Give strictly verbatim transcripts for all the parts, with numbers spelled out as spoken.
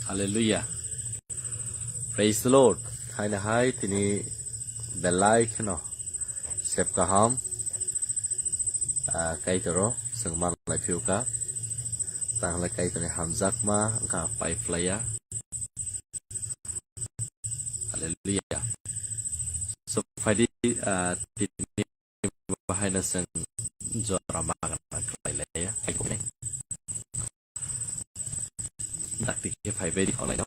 Hallelujah. Praise the Lord. Haino hai tini belai kheno sep kaham, ah, Kaitor o chwng man lai phiu kha. Tang hwnle Kaitor ni hamjakma wngkha pai phlai ya. Hallelujah. So, phaidi, ah, tini bahaino chwng jora magna khlai lai ya. Dakti khe phai bai di kholai no.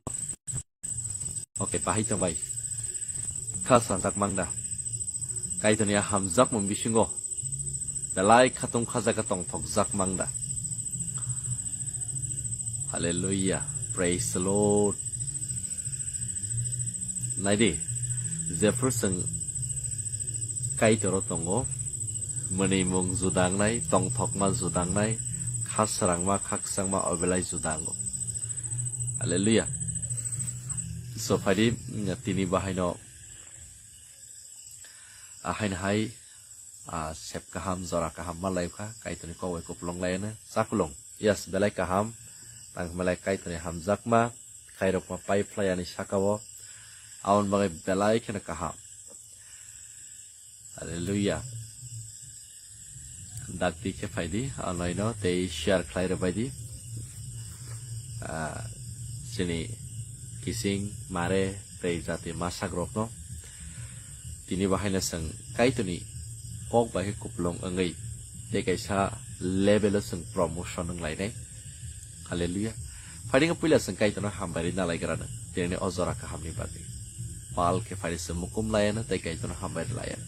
Okay, bahai tong bai. Kha sanjak mang da. Kaitor ni hamjakmung bisingo belai khatung khajaga tongthokjak mang da. Hallelujah. Praise the Lord. Naidi, jephru chwng Kaitor o tongo, mwnwi mung juda wngnai, tongthokma juda wngnai, kha srangma, kha kwchangma obelai juda wngo. Hallelujah. So, phaidi, mm, tini bahaino, ah, haino hai, ah, sep kaham, jora kaham ma lai kha, Kaitorni kok bai kupulung lai ano, chakulung. Yes, belai kaham, tang hwnba lai Kaitorni hamjakma, khairokma pai phlai ani saka o, aboni bagwi belai kheno kaham. Hallelujah. Dakti khe phaidi, online no tei share khlai rwbai di. Ah, chini kising, mare tei jati masak rokno. Tini bahaino chwng Kaitorni kok bai khe kupulung wngwi tei kaisa level o chwng promotion wng lainai. Hallelujah. Phaidi wngkha puila chwng Kaitorno hambai rwna lai grano, tini o jora kahamni bagwi. Pal khe phaidi chwng mukum laiano tei Kaitorno hambai rw laiano.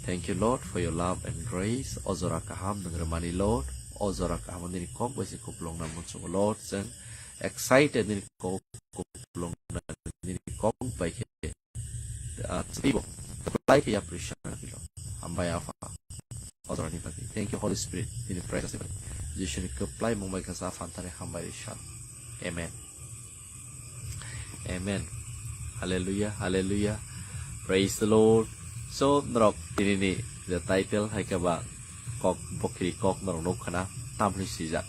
Thank you, Lord, for your love and grace. O jora kaham nwng rwmani, Lord. O jora kaham nini kok bai se kupulungna muchungo, Lord. Chwng excited nini kok kupulungna, nini kok bai khe ah, twibo. Kwplai khe yapri sana bilo. Hambai Apha. Odorani bagwi. Thank you, Holy Spirit. Nini presence ni bagwi. Jisuni kwplai mung bai khe sa phan thani hambai rwi san. Amen. Amen. Hallelujah, hallelujah. Praise the Lord. So, norok tini ni the title hai khe ba kok bokiri kok norok nuk khana tam hwnwi swijak.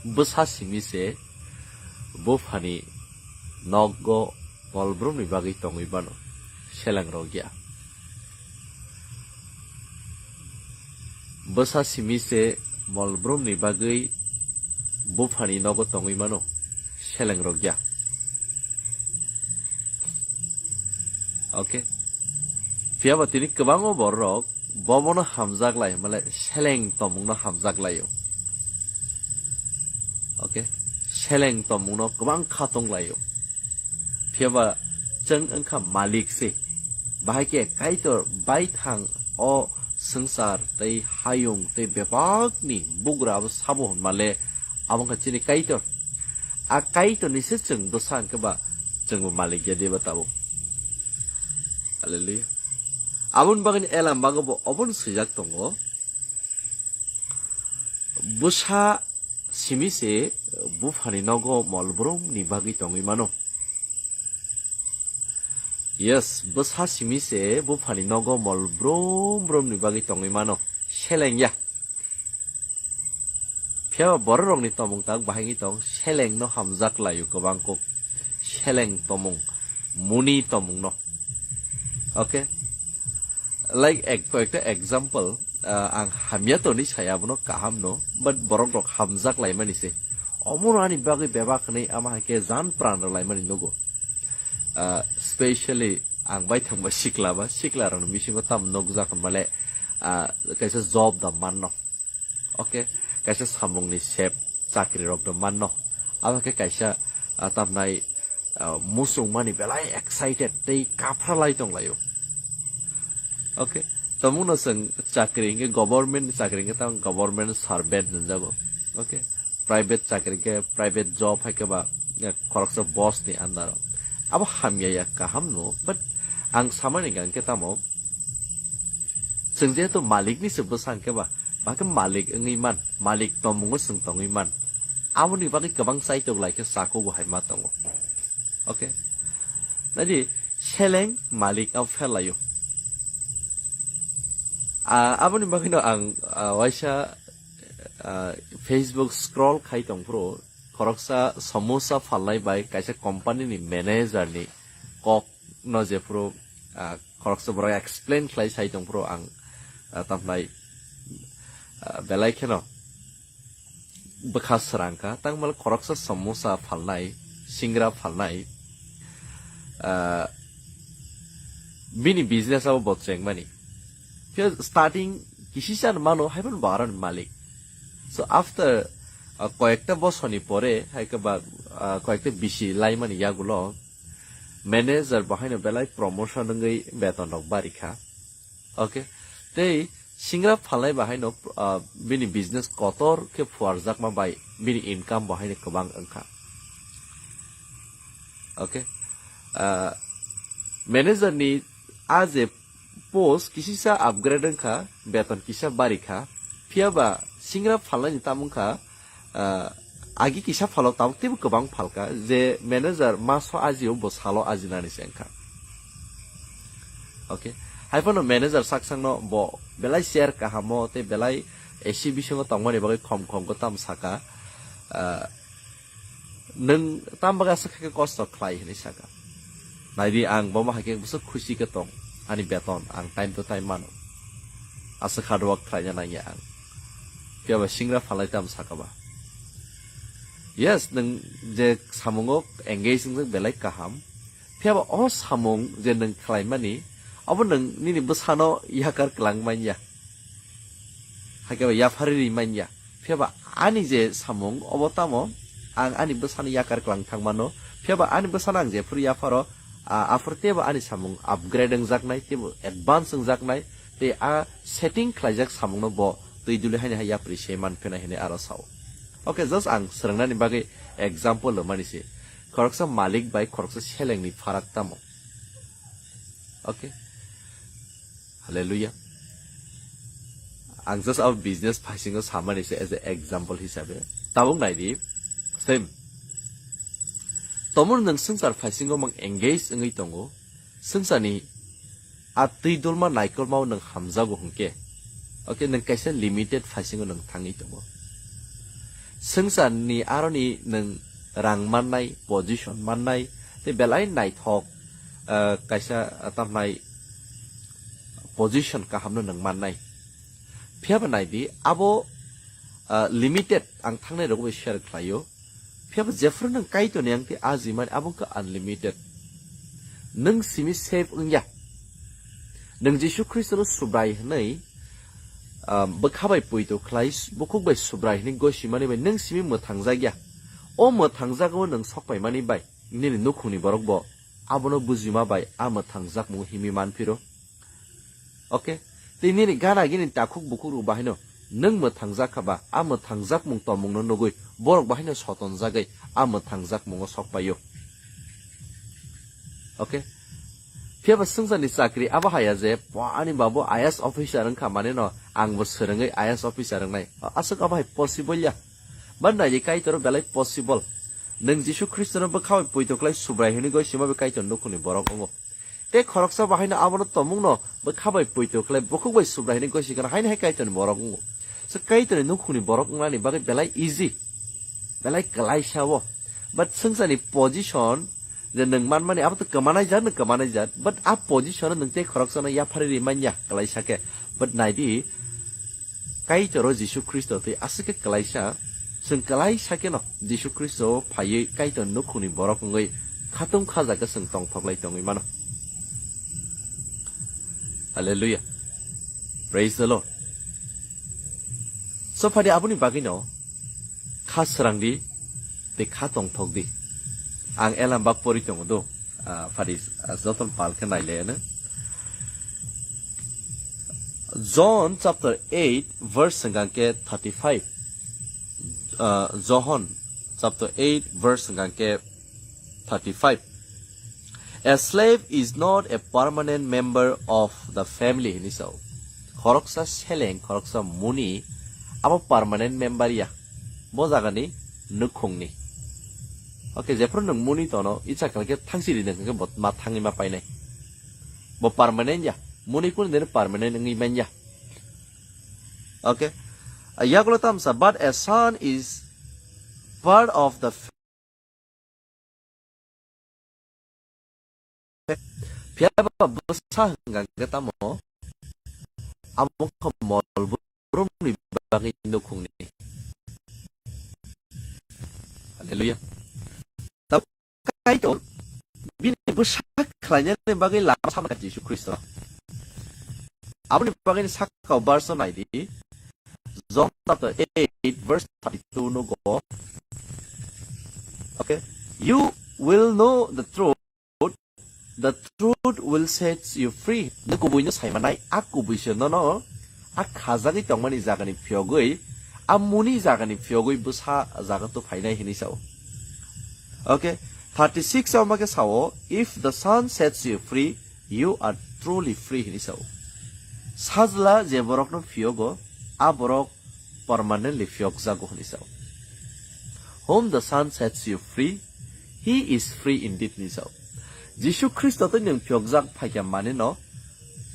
Bwsa simi se buphani nogo molbrumni bagwi tongwi mano, seleng rok ya. Bwsa simi se molbrumni bagwi buphani nogo tongwi mano, seleng rok ya. Okay. Phiya ba tini kwbangma borok bomono hamjak lai hwnba le seleng tongmungno hamjak laio. Okay. Seleng tongmungno kwbang kha tong laio. Phiya ba chwng wngkha malik se. Bahai khe Kaitor baithang o swngchar tei hayung tei bebakni bugra abo sabo hwnma le abo wngkha chini Kaitor. A Kaitorni se chwng bwsa hwnkhe ba chwngbo malik ya diba tabuk. Hallelujah. Aboni bagwino Elam bago bo obono swijak tongo. Bwsa simi se buphani nogo molbrumni bagwi tongwi mano. Yes, bwsa simi se buphani nogo molbrum brumni bagwi tongwi mano. Seleng ya. Phiya ba borok rokni tomung tak bahai wngwi tong, seleng no hamjak laio kwbang kuk. Seleng tomung, muni tomung no. Okay? Like ek, koyekta example, ah, ang hamya toni saya abono kaham no, but borok rok hamjak laimani se. Omono ani bagwi bebak hwnwi ama hai khe jan pran rw laimani nugo. Ah, specially ang bai thangba sikla ba, sikla rokni bisingo tam nukjak hwnba le, ah, kaisa job da manno. Okay, kaisa samungni sep chakri rok da manno. Abo khe kaisa, ah, tamnai, ah, muchungmani belai excited tei kaphralai tong laio. Okay, tongmungno chwng chakri hinkhe government chakri hinkhe tamo government servant hwnjago. Okay, private chakri hinkhe private job hai khe ba, eh, khoroksa boss ni under o. Abo hamya ya kaham no, but ang samani hwnkha hinkhe tamo chwng jehetu malik ni se bwsa hinkhe ba, ba khe malik wngwi man, malik tongmungo chwng tongwi man. Aboni bagwi kwbang chaitok lai khe chakugo hai ma tongo. Okay. Naidi seleng malik abo phelaio. Ah, aboni bagwino ang, ah, waisa, ah, Facebook scroll khai tongphuru khoroksa samosa phalnai bai kaisa company ni manager ni kok no jephuru, ah, khoroksa borok explain khlai sai tongphuru ang, ah, tamhnai, ah, belai kheno bwkha srang kha, tangmala khoroksa samosa phalnai, singra phalnai, ah, bini business abo bo chengmani. Phiya starting kisisa no mano, haiphano bo aroni malik. So after, ah, koyekta bosoni pore, hai khe ba, ah, koyekta bisi laimani yagulo, manager bo haino belai promotion wngwi beton rok bari kha. Okay. Tei singra phalnai bahaino, ah, bini business kotor khe phuarjakma bai bini income bahaino kwbang wngkha. Okay. Ah, manager ni a je post kisisa upgrade wngkha, beton kisa bari kha. Phiya ba singra phalnai ni tamung kha, ah, agi kisa phalo tabuk teibo kwbang phalka je manager maso ajio bo salo ajinani se wngkha. Okay. Haiphano manager saksangno bo belai share kahamo tei belai A C bisingo tongmani bagwi khom khom khe tamo saka, ah, nwng tam bagwi aswk khe kosto khlai hinwi saka. Naidi, ang bomo hai khe bwswk khusi khe tong, ani beton ang time to time mano. Aswk hard work khlaina nangya ang. Phiya ba singra phalai tamo saka ba. Yes, nwng je samungo engage wngjak belai kaham. Phiya ba o samung je nwng khlaimani, abo nwng nini bwsano yakar kwlang manya. Hai khe ba yapharwi ri manya. Phiya ba ani je samung obo tamo, ang ani bwsano yakar kwlang thangmano. Phiya ba ani bwsano ang jephuru yapharo, a, aphuru teibo ani samung upgrade wngjaknai, teibo advance wngjaknai, tei a setting khlaijak samungno bo twi duli haino hai yapri se manphinai hinwi aro sao. Okay, just ang swrwngnani bagwi example rwmani se. Khoroksa malik bai khoroksa selengni pharak tamo? Okay. Hallelujah. Ang just abo business phaisingo samani se as a example hisabe. Tabuk naidi, same. Tomor nwng swngchar phaisingo mang engage wngwi tongo, swngcharni a twi dolma naikolmao nwng hamjago hwnkhe, okay, nwng kaisa limited phaisingo nwng thangwi tongo. Swngcharni aroni nwng rang mannai, position mannai, tei belai naithok, ah, kaisa, ah, tamhnai position kahamno nwng mannai. Phiya ba naidi, abo, ah, limited ang thangnai rokbo share khlaio. Phiya ba jephru nwng Kaitorni ang tei ajimani abo wngkha unlimited. Nwng simi save wngya. Nwng Jisu Khristono Subrai hwnwi, ah, bwkha bai poito khlai, bukhuk bai Subrai hwnwi gosimani bai nwng simi mwthangjakya. O mwthangjagao nwng sokpaimani bai nini nukhungni borokbo abono bujima bai a mwthangjakmung himwi manphiro. Okay? Tei nini gana gini takhuk bukhuk rok bahaino nwng mwthangjak kha ba, a mwthangjakmung tongmungno nugwi borok bahaino sotonjagwi a mwthangjakmungo sokpaio. Okay? Phiya ba swngcharni chakri abo haya je, "Bo ani babu I A S officer wngkha, mane no ang bo swrwngwi I A S officer wngnai." Aswk abo hai possible ya? Ba naidi Kaitor belai possible. Nwng Jisu Khristono bwkha bai poito khlai Subrai hwnwi goi sima bai Kaitor nukhungni borok wngo. Tei khoroksa bahaino abono tongmungno bwkha bai poito khlai bukhuk bai Subrai hwnwi goi sikha haino hai Kaitorni borok wngo. So Kaitorni nukhungni borok wngnani bagwi belai easy. Belai kwlaisa o. But swngcharni position je nwng manmani abo to kwmanai jat, nwng kwmanai jat. But a position-o nwng tei khoroksano yaphari ri manya kwlaisa khe. But naidi, Kaitor o Jisu Khristo tei aswk khe kwlaisa, chwng kwlaisa kheno Jisu Khristo o phaiwi Kaitor nukhungni borok wngwi khatung khaja khe chwng tongthok lai tongwi mano. Hallelujah. Praise the Lord. So phadi aboni bagwino kha srang di tei kha tongthok di. Ang elam bak pori tongo do. Ah, phadi, ah, joton pal khe nailaiano. John chapter eight verse hwnkha khe thirty-five. Ah, John chapter eight verse hwnkha khe thirty-five. "A slave is not a permanent member of the family," hinwi sao. Khoroksa seleng, khoroksa muni, abo permanent member ya. Bo jagani nukhungni. Okay, jephru nwng muni tono, icha kal khe thangsi ri nwng khe bo ma thangwi ma painai. Bo permanent ya. Muni kunu din permanent wngwi manya. Okay. Yagulo tamsa, "But a son is part of the faith. Phiya ba bwsa hwnkha khe tamo? Amo khe mol brumni bagwi nukhungni. Hallelujah. Kaitor bini bwsa khlainani bagwi lama samkha Jisu Khristo. Aboni bagwi sakao verse o naidi, John chapter eight verse thirty-two nugo. Okay, "You will know the truth, the truth will set you free." Nwng kubuino saimanai, a kubuiso nono a khajagwi tongmani jagani phiyogwi, a muni jagani phiyogwi bwsa jaga to phainai hinwi sao. Okay, thirty-six o ma khe sao, "If the Son sets you free, you are truly free," hinwi sao. Sajla je borokno phiyogo, a borok permanently phiyokjago hinwi sao. "Whom the Son sets you free, he is free indeed," hinwi sao. Jisu Khristo tei nwng phiyokjak phaikha manino,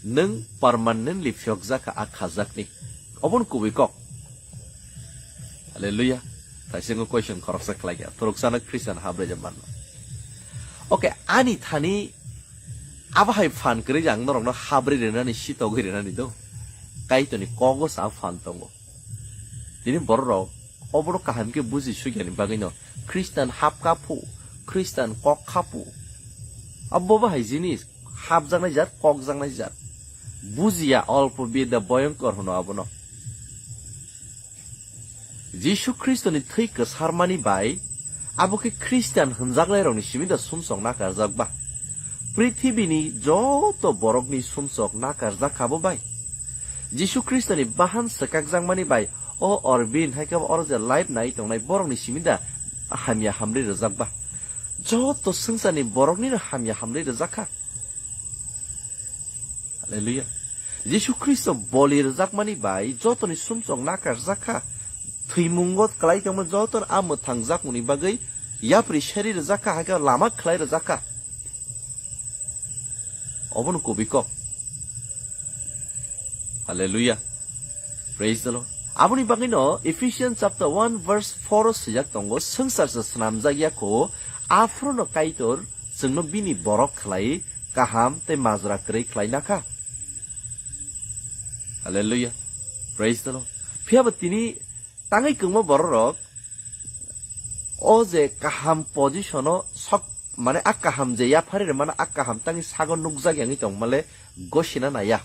nwng permanently phiyokjakha a khajakni. Obono kubui kok. Hallelujah. Taisingo question khoroksa khlaikha. Thoroksano Christian habre je manno. Okay, ani thani abo hai phan kwrwi ang norokno habre rinani, sitogwi rinani do. Kaitorni kogo sa phan tongo. Tini bororok obono kaham khe buji sukyani bagwino Christian hap kaphu, Christian kok khaphu. Abo bo hai jinis, hapjaknai jat, kokjaknai jat. Bujiya, olpo bidya bhoyonkor hwno abono. Jisu Khristoni thwi kwsarmani bai abo khe Christian hwnjaknairokni simi da sumsok nakarjak ba? Prithibini joto borokni sumsok nakarjak kha bo bai? Jisu Khristoni bahan swkakjakmani bai o Orbin hai khe oro je live nai tongnai borokni simi da hamya hamri rwjak ba? Joto swngcharni boroknino hamya hamri rwjak kha. Hallelujah. Jisu Khristo boli rwjakmani bai jotoni sumsok nakarjak kha. Thwimungo kwlai tongma jotono a mwthangjakmani bagwi yapri seri rwjak kha, hai khe lama khlai rwjak kha. Obono kubui kok. Hallelujah. Praise the Lord. Aboni bagwino Ephesians chapter one verse four o swijak tongo, "Swngchar se swnamjak ya kho, aphuru no Kaitor chwngno bini borok khlai kaham tei majra kwrwi khlai nakha." Hallelujah. Praise the Lord. Phiya bo tini tangwi kwngma bororok o je kaham position o sok, mane a kaham je yaphari rwmano a kaham tangwi sago nukjak yangwi tongmale gosina naiya.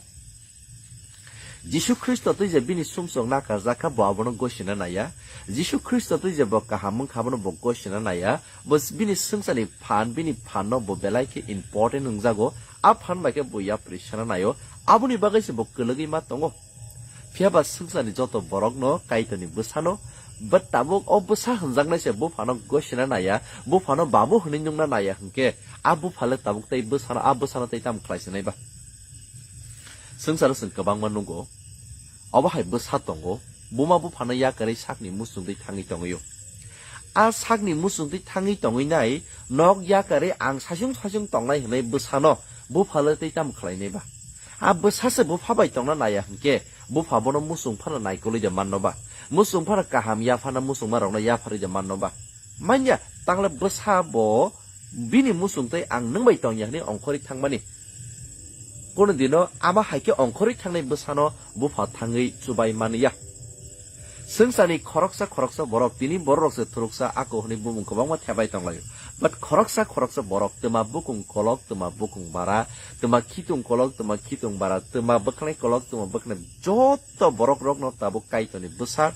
Jisu Khristo twi je bini sumsok nakarjak kha, bo abono gosina naiya. Jisu Khristo twi je bo kaham wngkha, abono bo gosina naiya. Bo s-, bini swngcharni phan, bini phanno bo belai khe important wngjago. A phan bai khe bo yapri sana naio. Aboni bagwi se bo kwlwgwi ma tongo. Phiya ba swngcharni joto borokno Kaitorni bwsano, bo tabuk o bwsa hwnjaknai se buphano gosina naiya, buphano babu hwnwi nungna naiya hwnkhe, a buphale tabuk tei bwsano, a bwsano tei tamo khlai sinai ba? Swngcharo chwng kwbangma nugo, obo hai bwsa tongo, buma buphano yakarwi sakni muchungtwi thangwi tongwio. A sakni muchungtwi thangwi tongwinai nok yakarwi ang saichung saichung tongnai hwnwi bwsano buphalo tei tamo khlainai ba? A bwsa se bupha bai tongna naiya hwnkhe, bupha bono muchung phano naikolwi de manno ba? Muchung phano kaham yaphana muchungmarokno yapharwi de manno ba? Manya, tangle bwsa bo bini muchung tei ang nwng bai tongya hwnwi ongkhorwi thangmani. Kono dino ama hai khe ongkhorwi thangnai bwsano bupha thangwi chubai manya. Swngcharni khoroksa khoroksa borok, tini bororok se thuruksa ako hwnwi bumung kwbangma thebai tonglaio. But khoroksa khoroksa borok twma bukung kolok, twma bukung bara, twma khitung kolok, twma khitung bara, twma bwkhanai kolok, twma bwkhanai, joto borok rokno tabuk Kaitorni bwsa,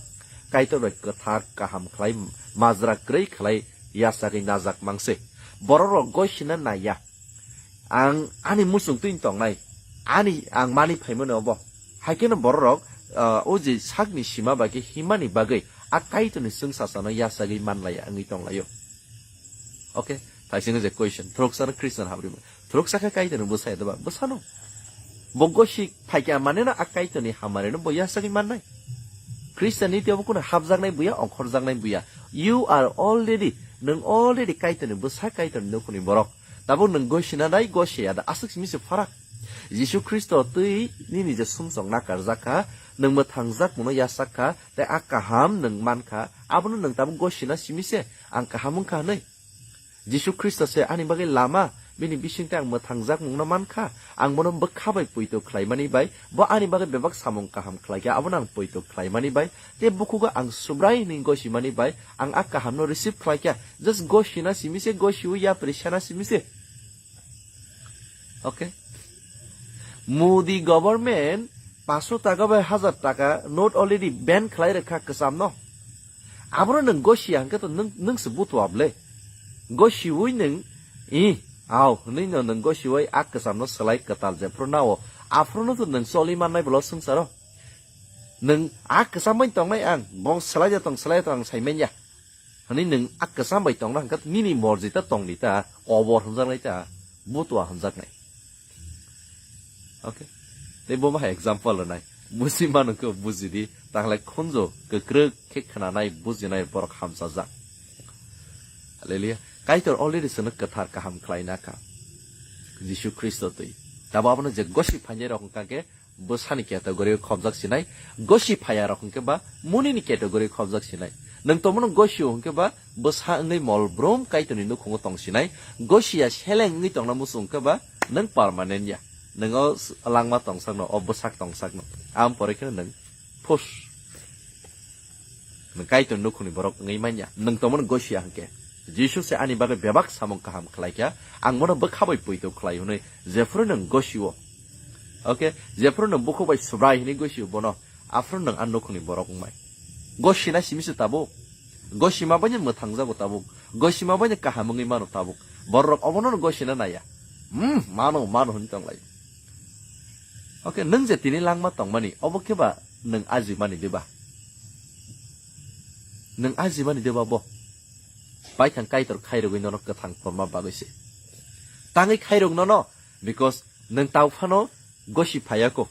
Kaitor bai kwthar kaham khlai, majra kwrwi khlai yachagwi najak mangse. Bororok gosina naiya. Ang ani muchung twi tongnai, ani ang mani phaimani obo. Hai kheno bororok, ah, o je sakni sima bai khe himani bagwi a Kaitorni chwngsachano yachagwi manlaiya wngwi tonglaio. Okay, thaisingno je question, throksano Christian habrima. Thuruksa khe Kaitorni bwsa ya doba? Bwsano. Bo gosi phaikha maneno a Kaitorni hamarino bo yachagwi mannai. Christianity obo kunu hapjaknai buya, ongkhorjaknai buya. You are already, nwng already Kaitorni bwsa, Kaitorni nukhungni borok. Tabuk nwng gosina nai, gosi ya da, aswk simi se pharak. Jisu Khristo twi nini je sumsok nakarjak kha, Nwng mwthangjakmungno yachak kha, tei a kaham nwng man kha, abono nwng tabuk gosina simi se ang kaham wng kha hwnwi. Jisu Khristo se ani bagwi lama, bini bising tei ang mwthangjakmungno man kha. Ang bono bwkha bai poito khlaimani bai, bo ani bagwi bebak samung kaham khlai kha, abono ang poito khlaimani bai, tei bukhugo ang Subrai hwnwi gosimani bai, ang a kahamno receive khlai kha. Just gosina simi se, gosiwi yapri sana simi se. Okay. Modi government paanso taka bai hajar taka note already ban khlai rwkha kwchamno. Abono nwng gosia hwnkhe to nwng, nwng se butua bwle. Gosiwi nwng, i, au, hwnwi no nwng gosiwi a kwchamno swlai kwtal jephru nao. Aphruno to nwng choli mannai bwlo swngcharo. Nwng a kwcham bai tongnai ang, bo swlai da tong, swlai da tong ang sai manya. Hwnwi nwng a kwcham bai tongna hwnkhe nini morji ta tongdi ta, kobor hwnjaknai ta, butua hwnjaknai. Okay? Tei bo bahai example rwnai. Buji mano khe bujidi, tanglai khunju kwkrwk khe khwnanai, bujinai borok hamchajak. Hallelujah. Kaitor already chwngno kwthar kaham khlaina kha. Jisu Khristo twi. Tabo abono je gosi phainai rok wngkha khe bwsani category o khobjak sinai, gosi phaya rok hwnkhe ba munini category o khobjak sinai. Nwng tongmano gosio hwnkhe ba bwsa wngwi mol brum Kaitorni nukhungo tong sinai, gosia seleng wngwi tongna muchung hwnkhe ba nwng permanent ya. Nwng o s-, langma tongsakno, o bwsak tongsakno. Am pore kheno nwng phus. Nwng Kaitor nukhungni borok wngwi manya. Nwng tongmani gosia hwnkhe. Jisu se ani bagwi bebak samung kaham khlai kha. Ang bono bwkha bai poito khlai hwnwi. Jephru nwng gosio. Okay? Jephru nwng bukhuk bai Subrai hwnwi gosio bono. Aphru nwng a nukhungni borok wngmai. Gosina simi se tabuk. Gosima bai nwng mwthangjago tabuk. Gosima bai nwng kaham wngwi mano tabuk. Borok obono no gosina naiya. Hmm, mano, mano hwnwi tonglai. Okay, nwng je tini langma tongmani, obo khe ba nwng ajimani diba? Nwng ajimani diba bo? Baithang Kaitor khairogwi nono kwthang torma bagwi se. Tangwi khairok nono, because nwng tabuk phano gosi phaiya kho.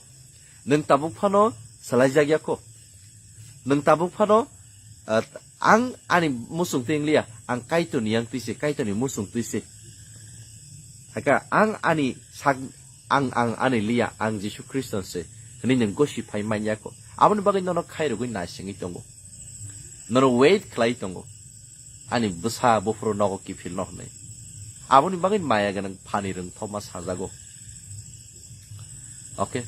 Nwng tabuk phano swlaijak ya kho. Nwng tabuk phano, ah, ang ani muchung twi wng liya, ang Kaitorni yang twi se, Kaitorni muchung twi se. Hakhe ang ani sak, ang, ang ani liya, ang Jisu Khristo se hwnwi nwng gosi phai man ya kho. Aboni bagwi nono khairogwi naisingwi tongo. Nono wait khlai tongo. Ani bwsa buphuru nogo kiphilno hwnwi. Aboni bagwi maya gwnang phani rwngthoma sajago. Okay.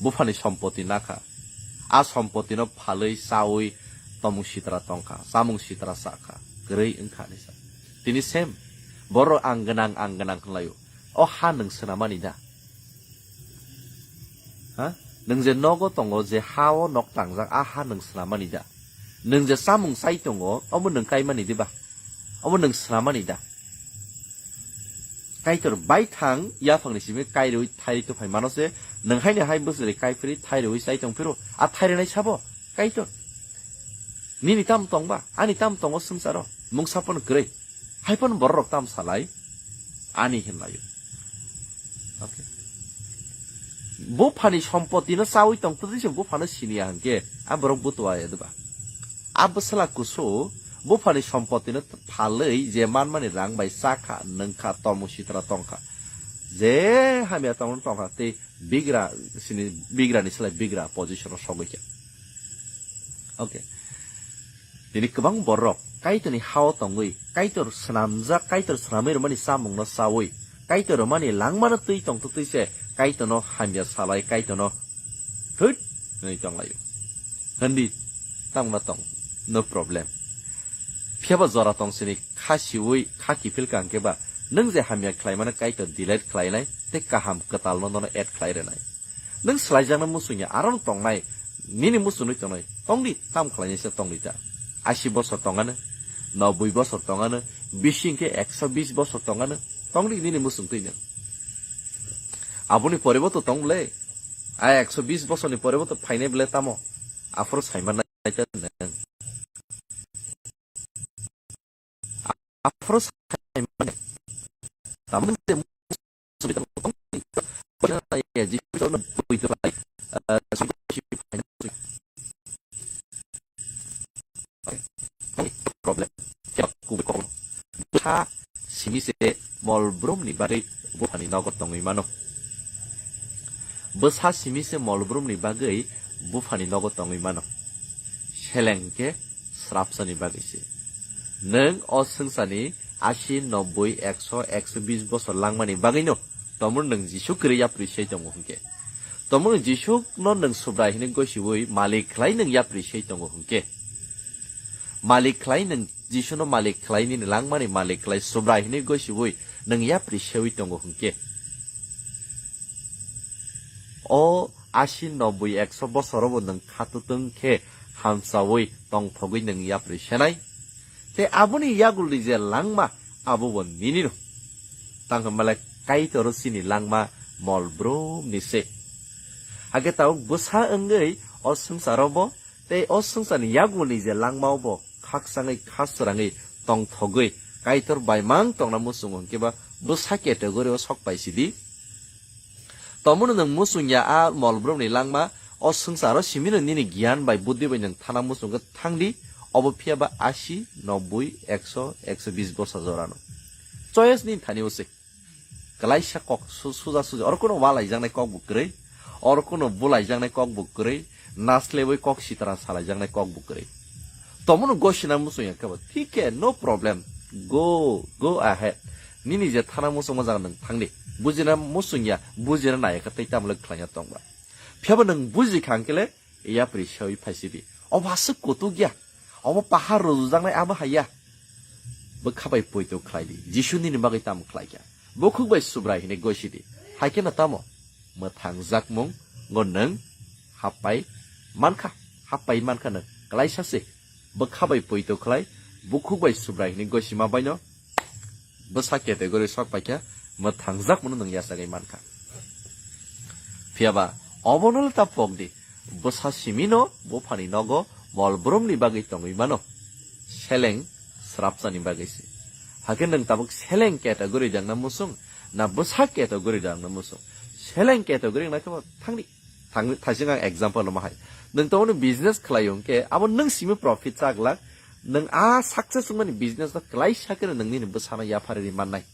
Buphani sompoti nakha. A sompotino phalwi chawi tomung sitra tongkha, chamung sitra chakha, kwrwi wngkha hinwi sa. Tini sem, borok ang gwnang, ang gwnang hwnlaio. O ha nwng swnamani da? Ha? Nwng je nogo tongo, je ha-o nok tangjak, a ha nwng swnamani da? Nwng je chamung chai tongo, omo nwng kaimani diba? Omo nwng swnamani da? Kaitor baithang yaphangni simi kairwi thairwi tuphai mano se, nwng haino hai bwswrwi kaiphirwi thairwi chai tongphiro, a thairwnai sabo Kaitor. Nini tam tongba, ani tam tongo swngcharo, mungsa pono kwrwi. Hai pono borok rok tam salai, ani hinlaio. Okay. Buphani sompotino chawi tongtwtwi se buphano siniya hwnkhe, a borok butua ya diba? A bwsala kusu buphani sompotino phalwi je manmani rang bai chakha, nwngkha, tomung sitra tongkha. Je hamya tongno tongkha, tei bigra sini, bigrani slai bigra position o sogwi kha. Okay. Tini kwbang borok Kaitorni ha-o tongwi, Kaitor swnamjak, Kaitor swnamwi rwmani chamungno chawi, Kaitor rwmani langmano twi tongtwtwi se Kaitorno hamya salai, Kaitorno thwit hwnwi tonglaio. Hwndi, tamungno tong, no problem. Phiyaba jora tong sini kha siwi, kha kiphil ka hwnkhe ba, nwng je hamya khlaimano Kaitor delete khlainai, tei kaham kwtalno nono add khlai rwnai. Nwng swlaijakno muchungya, aro no tongnai, nini muchungwi tongnai, tongdi, tam khlainai se tongdi ta. Ashi bosor tongano, noboi bosor tongano, bisi hwnkhe ekso bis bosor tongano, tongdi nini muchungtwi nwng. Aboni pore bo to tong bwle, a ekso bis bosorni pore bo to phainai bwle tamo, aphuru saimanai ta nwng. Aphuru saimanai. Tamoni je problem. Bwsa simi se mol brumni bagwi buphani nogo tongwi mano. Bwsa simi se mol brumni bagwi buphani nogo tongwi mano. Seleng hwnkhe srapsani bagwi se. Nwng o swngcharni asi, nobboi, ekso, ekso bis bosor langmani bagwino tomorno nwng Jisu kwrwi yapri se tongo hwnkhe. Tomorno Jisuno nwng Subrai hwnwi gosiwi malik khlai nwng yapri se tongo hwnkhe. Malik khlai nwng Jisuno malik khlai nini langmani malik khlai Subrai hwnwi gosiwi nwng yapri sewi tongo hwnkhe. O asi, nobboi, ekso bosorobo nwng khatutwng khe hamsawi tongthogwi nwng yapri senai. Tei aboni yagulni je langma, abobo ninino. Tang hwnba le Kaitor chini langma mol brumni se. Hakhe tabuk bwsa wngwi o swngcharobo tei o swngcharni yagulni je langmaobo khakchangwi khasrangwi tongthogwi Kaitor baimang tongna muchungo hwnkhe ba bwsa category o sok pai sidi. Tomorno nwng muchung ya a mol brumni langma, o swngcharo simino nini giyan bai buddhi bai nwng thana muchungkhe thangdi, obo phiya ba asi, nobboi, ekso, ekso bis bosor jorano. Choice nini thani o se. Kwlaisa kok su-, suja suja. Oro kuno walaijaknai kok bo kwrwi, oro kuno bulaijaknai kok bo kwrwi, naslebwi kok sitara salaijaknai kok bo kwrwi. Tomorno gosina muchung ya khe bo, thik khe, no problem. Go, go ahead. Nini je thana muchungma jaga nwng thangdi. Bujina muchung ya, bujina nai khe tei tamo le khlaina tongba. Phiya bo nwng buji kha hwnkhe le, yapri sewi phai sidi. Obo aswk kutuk ya. Obo pahar rujujaknai abo hai ya. Bwkha bai poito khlai di. Jisu nini bagwi tamo khlai kha? Bukhuk bai Subrai hwnwi gosi di. Hai kheno tamo? Mwthangjakmung ngo nwng happai mankha. Happai mankha nwng. Klaisa se. Bwkha bai poito khlai, bukhuk bai Subrai hwnwi gosima baino bwsa category sok paikha, mwthangjak mano nwng yachagwi mankha. Phiya ba obono le ta pok di, bwsa simino buphani nogo mol brumni bagwi tongwi mano, seleng srapsani bagwi se. Hakhe nwng tabuk seleng category dangna muchung, na bwsa category dangna muchung? Seleng category wngna khe bo thangdi. Thang-, thaising ang example rwma hai. Nwng tongmani business khlai hwnkhe, abo nwng simi profit chak lak, nwng a success wngmani business no klaisa khe nwng nini bwsano yapharwi mannai.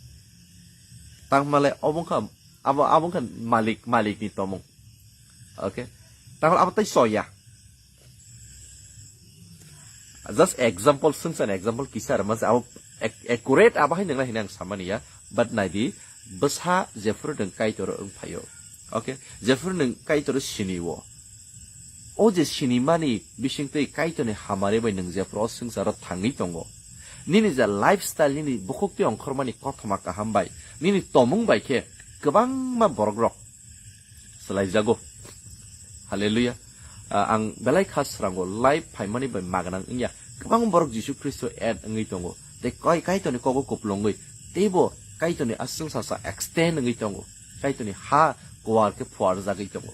Tangmale obo wngkha, abo, abo wngkha malik, malik ni tomung. Okay? Tangmale abo tei soya. Just example, swngchar example kisa rwma se, abo ac-, accurate abo hai nangna hinwi ang samani ya, but naidi, bwsa jephuru nwng Kaitor wng phaio. Okay? Jephuru nwng Kaitor sini o. O je sinimani bisingtwi Kaitorni hamari bai nwng jephuru o swngcharo thangwi tongo. Nini je lifestyle, nini bukhuk twi ongkhormani kothoma kaham bai, nini tomung bai khe kwbangma borok rok swlaijago. Hallelujah. Ah, ang belai kha srango life phaimani bai magnang wngya. Kwbang borok Jisu Khristo add wngwi tongo. Tei kai-, Kaitorni kogo kupulungwi. Teibo Kaitorni aswng sasa extend wngwi tongo. Kaitorni ha kuar khe phuarjagwi tongo.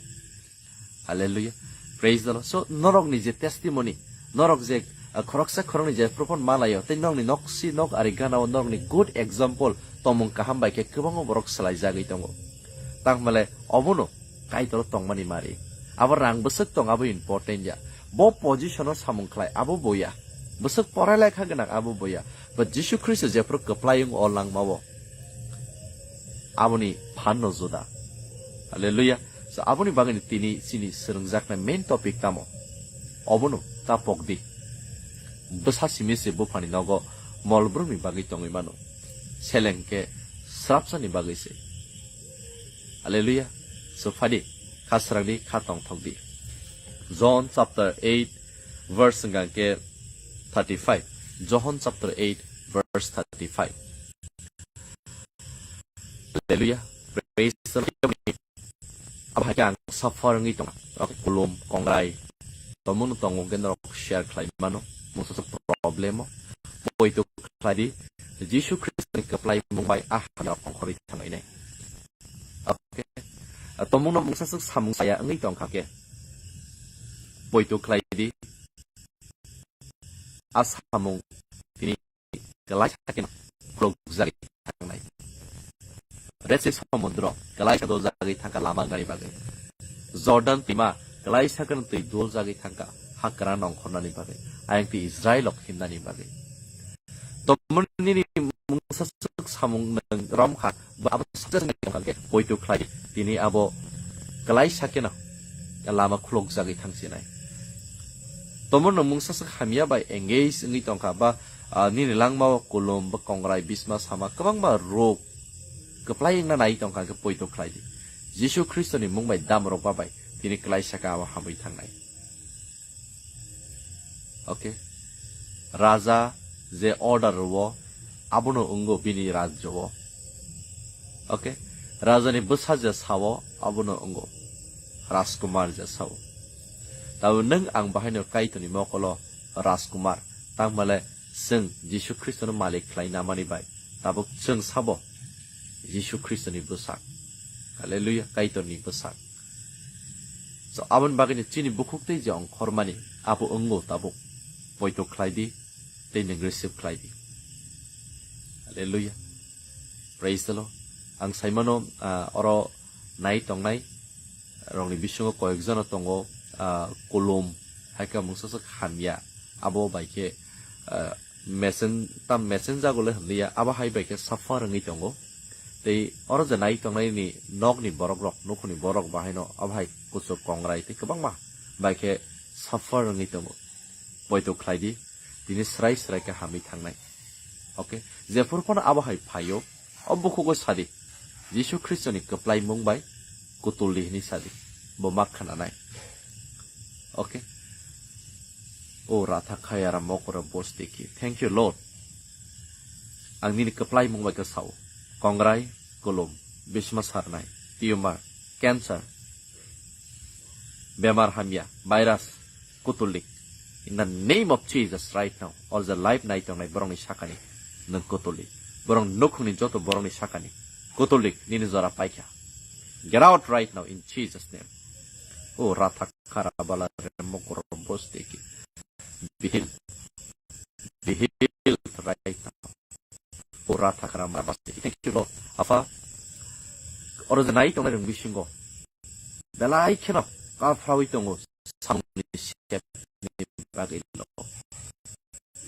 Hallelujah. Praise the Lord. So, norokni je testimony, norok je, ah, khoroksa khoroknwi je propon malaio, tei nokni noksi nok ari ganao norokni good example, tomung kaham bai khe kwbangma borok swlaijagwi tongo. Tangmale obono Kaitor tongmani mari. Abo rang bwswk tong, abo important ya. Bo position o samung khlai, abo boya. Bwswk porai lai kha gwnang, abo boya. But Jisu Khristo jephuru kwplai wng o langmao, aboni phan no juda. Hallelujah. So, aboni bagwi tini chini swrwngjaknai main topic tamo? Obono ta pokdi. Bwsa simi se buphani nogo mol brumni bagwi tongwi mano. Seleng khe srapsani bagwi se. Hallelujah. So, phadi, kha srangdi, kha tongthokdi. John chapter eight, verse hwnkha khe thirty-five. John chapter eight, verse thirty-five. Hallelujah. Praise the Lord. Abo hai khe ang suffer wngwi tongo. Okay, kulum, kongrai, tomung no tongo hwnkhe norok share khlai mano. Mungsa sa problem o. Poito khlai di. Jisu Khristo ni kwplai mung bai ah hamya ongkhorwi thangnai nai. Okay. Tomung no mungsa swk samung saya wngwi tong kha khe, poito khlai di. A samung tini kwlaisa khe khulukjagwi thangnai. Red Sea somudro kwlaisa doljagwi thangkha lama wngnani bagwi. Jordan twima kwlaisa khe twi doljagwi thangkha ha kwran ongkhornani bagwi, ayang twi Israel rok himnani bagwi. Tomoni nini mungsa swk samung nwng romkha, bo abo success wngwi tongkha khe poito khlai di. Tini abo kwlaisa kheno lama khulokjagwi thangsinai. Tomono mungsa swk hamya bai engage wngwi tongkha ba, ah, nini langmao kulum ba kongrai bisma sama kwbangma rok kwplai wngna nai tongkha, hwnkhe poito khlai di. Jisu Khristoni mung bai dam rok ba bai tini klaisa khe abo hamwi thangnai. Okay? Raja je order rwo, abono wngo bini rajyo o. Okay? Rajani bwsa je sao, abono wngo Rajkumar je sao. Tabuk nwng ang bahaino Kaitorni mokolo Rajkumar, tangmale chwng Jisu Khristono malik khlai namani bai tabuk chwng sabo Jisu Khristoni bwsak. Hallelujah, Kaitorni bwsak. So, aboni bagwi chini bukhuk tei je ongkhormani abo wngo tabuk. Poito khlai di, tei nwng receive khlai di. Hallelujah. Praise the Lord. Ang saimano, ah, oro nai tongnai rokni bisingo koyekjono tongo, ah, kulum, hai khe mungsa swk hamya. Abo bai khe, ah, mechen-, tam mechen jagole hwnliya, abo hai bai khe suffer wngwi tongo. Tei oro je nai tongnai ni nokni borok rok, nukhungni borok bahaino abo hai kuchuk kongrai tei kwbangma bai khe suffer wngwi tongo. Poito khlai di, tini srai srai khe hamwi thangnai. Okay, jephuru phano abo hai phaio, o bukhugo sadi, Jisu Khristoni kwplai mung bai kutul di hwnwi sadi, bo ma khwnanai. Okay. O ratha khayara mokoro bosteki. Thank you, Lord. Ang nini kwplai mung bai khe sao. Kongrai, kulum, bisma sarnai, tumor, cancer, bemar hamya, virus, kutulik. In the name of Jesus right now, all the life nai tongnai borokni sakani nwng kutulik. Borok nukhungni joto borokni sakani kutulik nini jora paikha. Get out right now in Jesus name. O ratha kharabala remokoro bosteki. Be healed. Be healed right now. O ratha kharabala bosteki. Thank you, Lord. Apha, oro je nai tongnai rwng bisingo belai kheno kaphrawi tongo samungni sepni bagwi lo.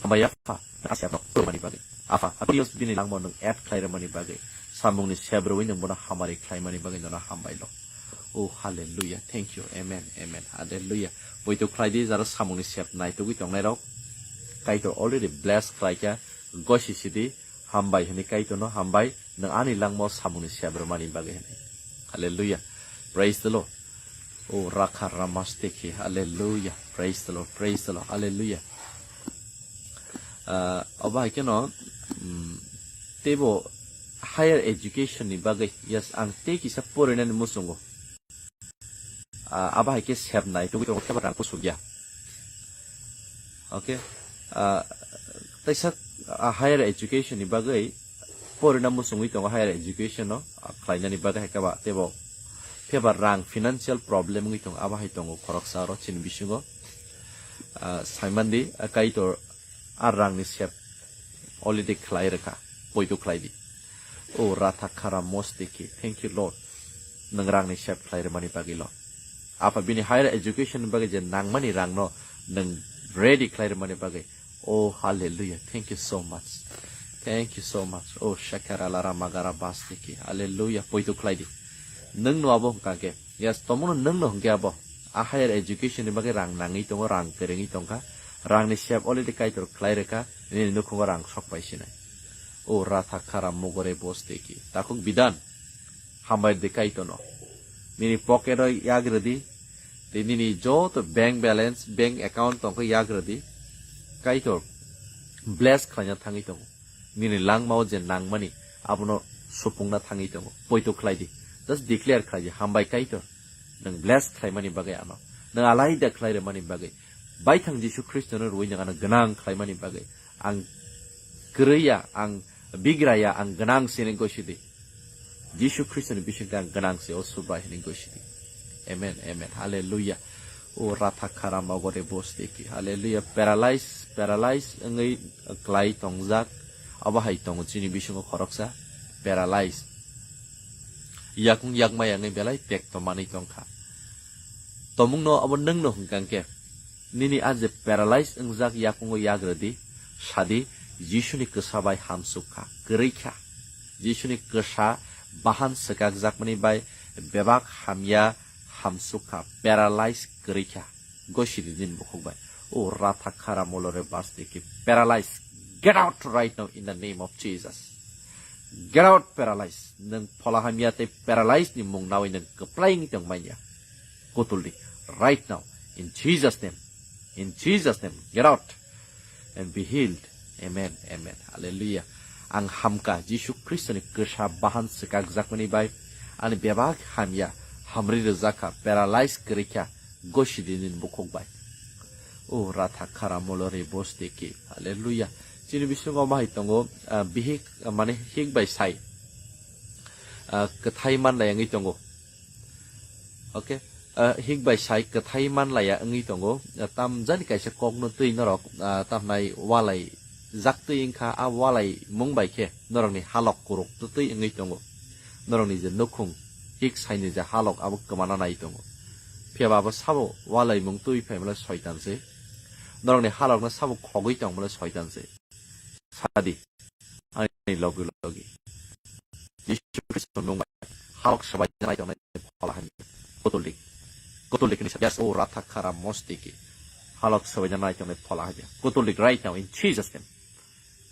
Hambai Apha, asya no rwmani bagwi. Apha, Apha, bini langmo nwng add khlai rwmani bagwi. Samungni sep rwwi nwng bono hamari khlaimani bagwi nono hambai lo. Oh, hallelujah. Thank you. Amen. Amen. Hallelujah. Poito khlai di, jara samungni sep naitugwi tongnai rok. Kaitor already bless khlaikha. Gosi sidi. Hambai hwnwi Kaitorno hambai, nwng ani langmao samungni sep rwmani bagwi hwnwi. Hallelujah. Praise the Lord. O rakha ramasteki. Hallelujah. Praise the Lord. Praise the Lord. Hallelujah. Ah, obo hai kheno, mm, teibo higher education ni bagwi, yes, ang tei kisa porinani muchungo. Ah, abo hai khe sep nai tugwi tongo, khe ba rang kusuk ya. Okay. Ah, teisa, ah, higher education ni bagwi porina muchungwi tongo, higher education no, ah, khlainani bagwi hai khe ba teibo, khe ba rang financial problem wngwi tongo, abo hai tongo khoroksa oro chini bisingo. Ah, saimandi, ah, Kaitor a rangni sep already khlai rwkha, poito khlai di. O ratha khara mosteki. Thank you, Lord. Nwng rangni sep khlai rwmani bagwi, Lord. Apha bini higher education ni bagwi je nangmani rangno nwng ready khlai rwmani bagwi. Oh, hallelujah. Thank you so much. Thank you so much. Oh, shakara lara magara basteki. Hallelujah. Poito khlai di. Nwng no abo hwnkha khe. Yes, tomono nwng no hwnkhe abo. A higher education ni bagwi rang nangwi tongo, rang kwrwngwi tongkha. Rangni sep already Kaitor khlai rwkha, nini nukhungo rang sok pai sinai. O ratha khara mogore bosteki. Takhuk bidan. Hambai de Kaitorno. Nini pocket o yak rwdi. Tei nini joto bank balance, bank account tongkhe yak rwdi. Kaitor bless khlaina thangwi tongo. Nini langmao je nangmani, abono supungna thangwi tongo. Poito khlai di. Just declare khlai di, "Hambai Kaitor, nwng bless khlaimani bagwi ano. Nwng alaida khlai rwmani bagwi. Baithang Jisu Khristono rwui nwng ano gwnang khlaimani bagwi. Ang kwrwi ya, ang bigra ya, ang gwnang sini gosi di." Jisu Khristoni bisingtwi ang gwnang se o Subai hwnwi gwi sidi. Amen, amen. Hallelujah. O ratha khara mogore bosteki. Hallelujah. Paralyze, paralyze wngwi klai tongjak. Abo hai tongo chini bisingo khoroksa. Paralyze. Yakung yakmaya wngwi belai pek to manwi tongkha. Tomungno abo nwngno hwnkha khe. Nini a je paralyze wngjak yakungo yak rwdi, sadi, Jisuni kwsa bai hamsuk kha, kwrwi kha. Jisuni kwsa bahan swkakjakmani bai bebak hamya hamsukha, paralyze kwrwi kha, gosidi nini bukhuk bai. O ratha khara molore basti ki paralyze. Get out right now in the name of Jesus. Get out paralyze. Nwng phola hamya tei paralyze ni mung nawi nwng kwplai wngwi tong manya. Kutuldi right now in Jesus name. In Jesus name, get out and be healed. Amen, amen. Hallelujah. Ang hamka Jisu Khristoni kwsa bahan swkakjakmani bai ani bebak hamya hamri rwjakha, paralyze kwrwikha, gosidi nini bukhuk bai. O ratha khara molore bosteki. Hallelujah. Chini bisingo bahai tongo, ah, bihik, ah, mane hik bai sai. Ah, kwthai manlai wngwi tongo. Okay. Ah, hik bai sai kwthai manlaiya wngwi tongo. Ah, tamjani kaisa kokno twi norok, ah, tamnai walai jak twi wngkha, a walai mung bai khe norokni halok kuruk twi wngwi tongo. Norokni je nukhung hik saini je halok abo kwmana nai tongo. Phiya ba abo sabo walai mung twi phaimale soitan se. Norokni halokno sabo khogwi tongmale soitan se. Sadi, ani logi logi. Jisu Khristo nung bai halok sabai janai tongnai phola hamya. Kotolik. Kotolik ni sabya o ratha khara mostiki. Halok sabai janai tongnai phola hamya. Kotolik right now in Jesus name.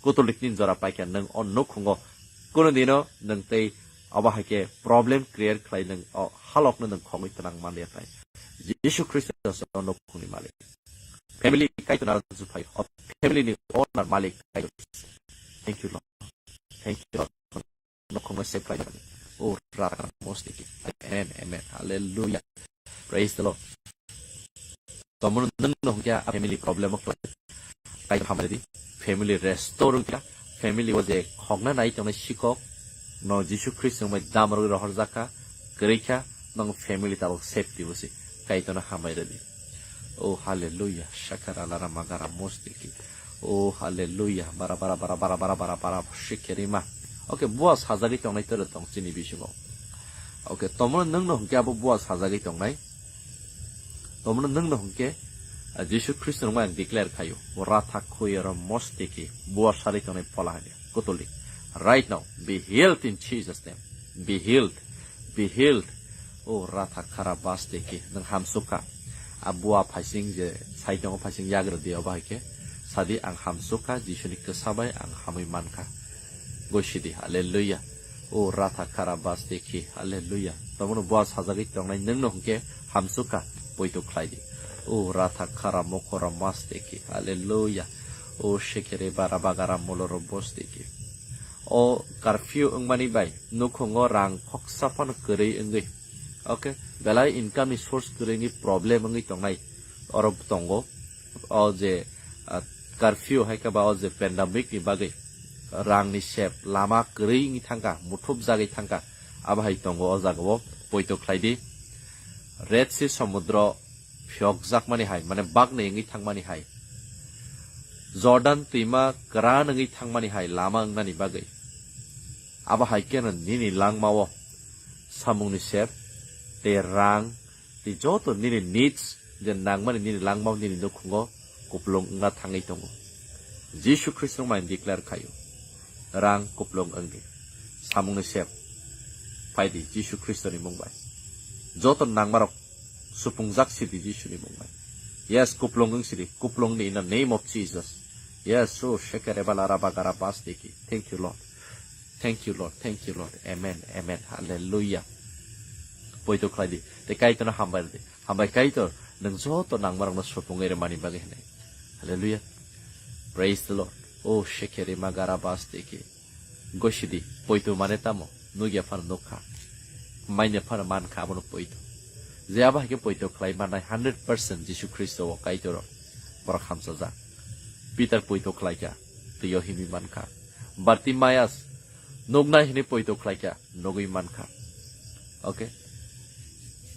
Kotolik ni jora paikha nwng o nukhungo. Kono dino nwng tei abo hai khe problem create khlai nwng o halokno nwng khogwi twnang manliya tai. Jisu Khristo o nukhungni malik. Family kaitor naro juphai. O family ni owner malik kaitor. Thank you, Lord. Thank you, Lord. Nokhongno save khlai. O rara mostiki. Amen, amen. Hallelujah. Praise the Lord. Tomono nwng no hwnkhe a family problem o khlai. Kaitor hamari di. Family restore wngkha. Family o je khokna nai tongnai sikok no Jisu Khristo bai damrogwi rohorjakha. Kwrwikha. Nang family tabok safety bo se. Kaitorno hambai rwdi. Oh, hallelujah. Shakara lara magara mostiki. Oh, hallelujah. Bara, bara, bara, bara, bara, bara, bara, shikerima. Okay, bua sajagwi tongnai toro tong chini bisingo. Okay, tomono nwng no hwnkhe abo bua sajagwi tongnai. Tomono nwng no hwnkhe, ah, Jisu Khristo nungma ang declare khayo. Bo ratha khuyero mostiki. Bua sari tongnai phola hanya. Kotoli. Right now, be healed in Jesus' name. Be healed. Be healed. O ratha khara basteki. Nwng hamsukha. A bua phaising je saitongo phaising yagra di obo hai khe. Sadi ang hamsukha, Jisuni kwsa bai ang hamwi mankha. Gosidi, hallelujah. O ratha khara basteki, hallelujah. Tomono bua sajagwi tongnai nwng no hwnkhe hamsukha, poito khlai di. O ratha khara mokhora masteki, hallelujah. O shekere bara bagara moloro bosteki. O curfew wngmani bai nukhungo rang khoksa phano kwrwi wngwi. Okay, belai income ni source kwrwini problem wngwi tongnai oro tongo. O je, ah, curfew hai khe ba o je pandemic ni bagwi rang ni sep lama kwrwi wngwi thangkha, muthupjagwi thangkha, abo hai tongo o jaga o poito khlai di. Red Sea somudro phiyokjakmani hai, mane baknai wngwi thangmani hai. Jordan twima kwran wngwi thangmani hai lama wngnani bagwi. Abo hai kheno nini langmao samungni sep, tei rang, tei joto nini needs je nangmani nini langmao nini nukhungo kuplung wngna thangwi tongo. Jisu Khristo mai declare khaio. Rang kuplung wngdi. Samungni sep. Phaidi Jisu Khristoni mung bai. Joto nangmarok supungjak sidi Jisuni mung bai. Yes, kuplung wng sidi. Kuplung di in the name of Jesus. Yes, so shekere bala raba gara bas deki. Thank you, Lord. Thank you, Lord. Thank you, Lord. Amen. Amen. Hallelujah. Poito khlai di. Tei Kaitorno hambai rw di. Hambai Kaitor, nwng joto nangmarokno supungwi rwmani bagwi hwnwi. Hallelujah. Praise the Lord. O shekere ma gara bas deki. Gosidi, poito mane tamo, nugya phano nukha. Manya phano mankha abono poito. Je abo hai khe poito khlai mannai hundred percent Jisu Khristo o Kaitoro. Borok hamsajak. Peter poito khlaikha, twi o himwi mankha. Bartimaias nuknai hwnwi poito khlaikha, nugwi mankha. Okay?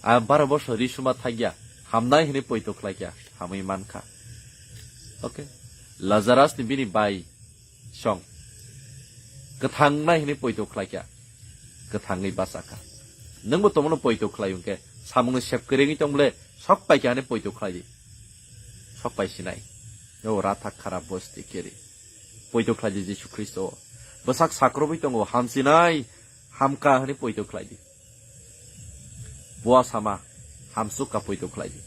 A baro bosor ri suma thakya, hamnai hwnwi poito khlaikha, hamwi mankha. Okay? Lazarus ni bini bai song. Kwthang nai hwnwi poito khlaikha. Kwthangwi bachakha. Nwngbo tomono poito khlai hwnkhe, samungni sep kwrwngwi tong bole, sok paikha hwnwi poito khlai di. Sok pai sinai. O ratha khara bosti keri. Poito khlai di Jisu Khristo. Bwsak sakrobwi tongo, hamsinai, hamka hwnwi poito khlai di. Bua sama, Hamsuk ka poito khlai di.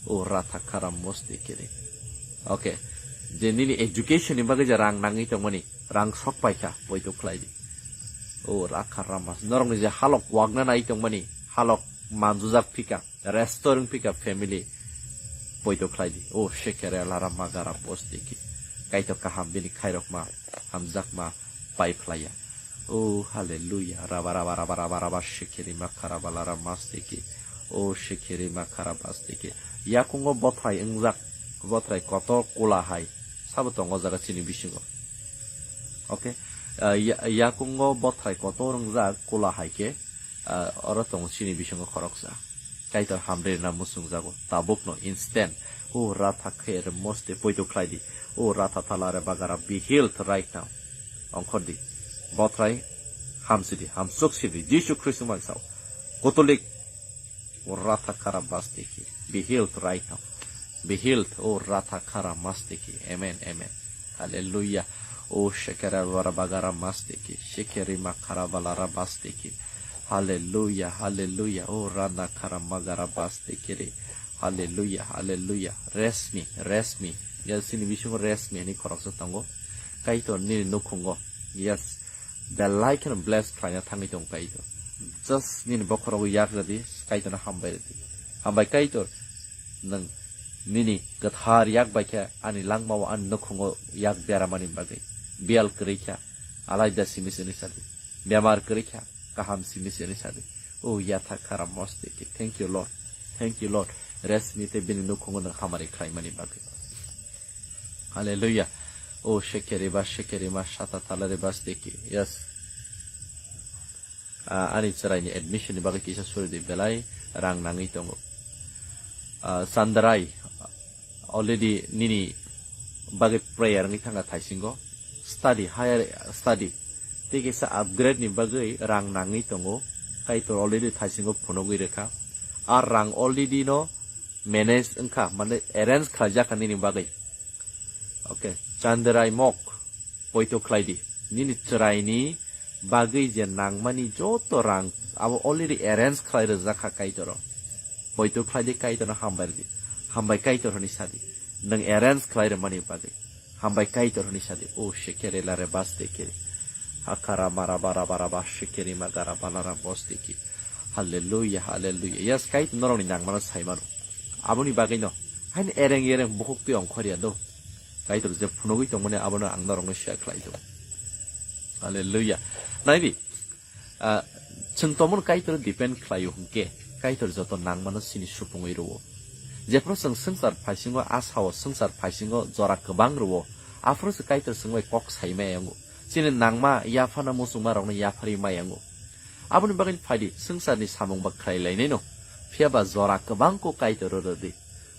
O ratha khara mosti kiri. Okay. Je nini education ni bagwi je rang nangwi tongmani, rang sok paikha, poito khlai di. O rakha ramas. Norokni je halok wagna nai tongmani, halok manjujak phika, restaurant phika family, poito khlai di. O shekere lara magara posti ki. Kaitor kaham bini khairok ma, hamjak ma, pai phlaiya. O hallelujah. Raba, raba, raba, raba, raba, shekeri makara balara masteki. O shekeri makara basteki. Yakungo bothrai wngjak. Bothrai kotor kula hai. Sabo tongo jaga chini bisingo. Okay. Ah, ya-, yakungo bothrai kotor wngjak kula hai ke, ah, oro tongo chini bisingo khoroksa. Kaitor hamrena muchungjago. Tabukno instant. O ratha kher moste poito khlai di. O ratha thalare bagara be healed right now. Ongkhor di. Bothrai hamsi di. Hamsuk si di. Jisu Khristo mansao. Kotolik. O ratha khara basteki. Be healed right now. Be healed. O ratha khara masteki. Amen. Amen. Hallelujah. O shekera bara bagara masteki. Shekeri makara balara basteki. Hallelujah. Hallelujah. O rana khara magara bastekeri. Hallelujah. Hallelujah. Resmi. Resmi. Yes, ini bisingo resmi ani khoroksa tongo. Kaitor nini nukhungo. Yes. Belai kheno bless khlaina thangwi tong Kaitor. Just nini bokhorogo yak jadi, Kaitorno hambai rwdi. Hambai Kaitor, nwng nini kwthar yak bai khe ani langmao ani nukhungo yak beramani bagwi. Biyal kwrwi kha, alaida simi sini sadi. Bemar kwrwi kha, kaham simi sini sadi. O yatha khara mosti ki. Thank you, Lord. Thank you, Lord. Resmi tei bini nukhungo nwng hamari khlaimani bagwi. Hallelujah. O shekeri ba shekeri ma sata talare ba steki. Yes. Ah, ani chwraini admission ni bagwi kisa suri di belai rang nangwi tongo. Ah, Chandrai already nini bagwi prayer wngwi thangkha thaisingo. Study, higher study. Tei kisa upgrade ni bagwi rang nangwi tongo. Kaitor already thaisingo phunugwi rwkha. Ar rang already no manage wngkha, mane arrange khlaijak kha nini bagwi. Okay, Chandrai mok, poito khlai di. Nini chwraini bagwi je nangmani joto rang abo already arrange khlai rwjak kha Kaitoro. Poito khlai di, Kaitorno hambai rw di. Hambai Kaitor hwnwi sa di. Nwng arrange khlai rwmani bagwi. Hambai Kaitor hwnwi sa di. O shekere lare baste kere. Hakara mara bara bara ba shekeri magara balara boste ki. Hallelujah, hallelujah. Yes, Kaitor norokni nangmano sai mano. Aboni bagwino haino ereng ereng bukhuk twi ongkhorya do. Kaitor je phunugwi tongmani abono ang norokno share khlai do. Hallelujah. Nai di, ah, chwng tomon Kaitor depend khlaio hwnkhe, Kaitor joto nangmano chini supungwi rwo. Jephru chwng swngchar phaisingo, a sao swngchar phaisingo jora kwbang rwo, aphuru se Kaitor chwng bai kok sai maya wngo. Chini nangma yaphana muchungma rokno yapharwi maya wngo. Aboni bagwi phaidi, swngcharni samung ba khlai lainaino. Phiya ba jora kwbang kok Kaitor rwdi.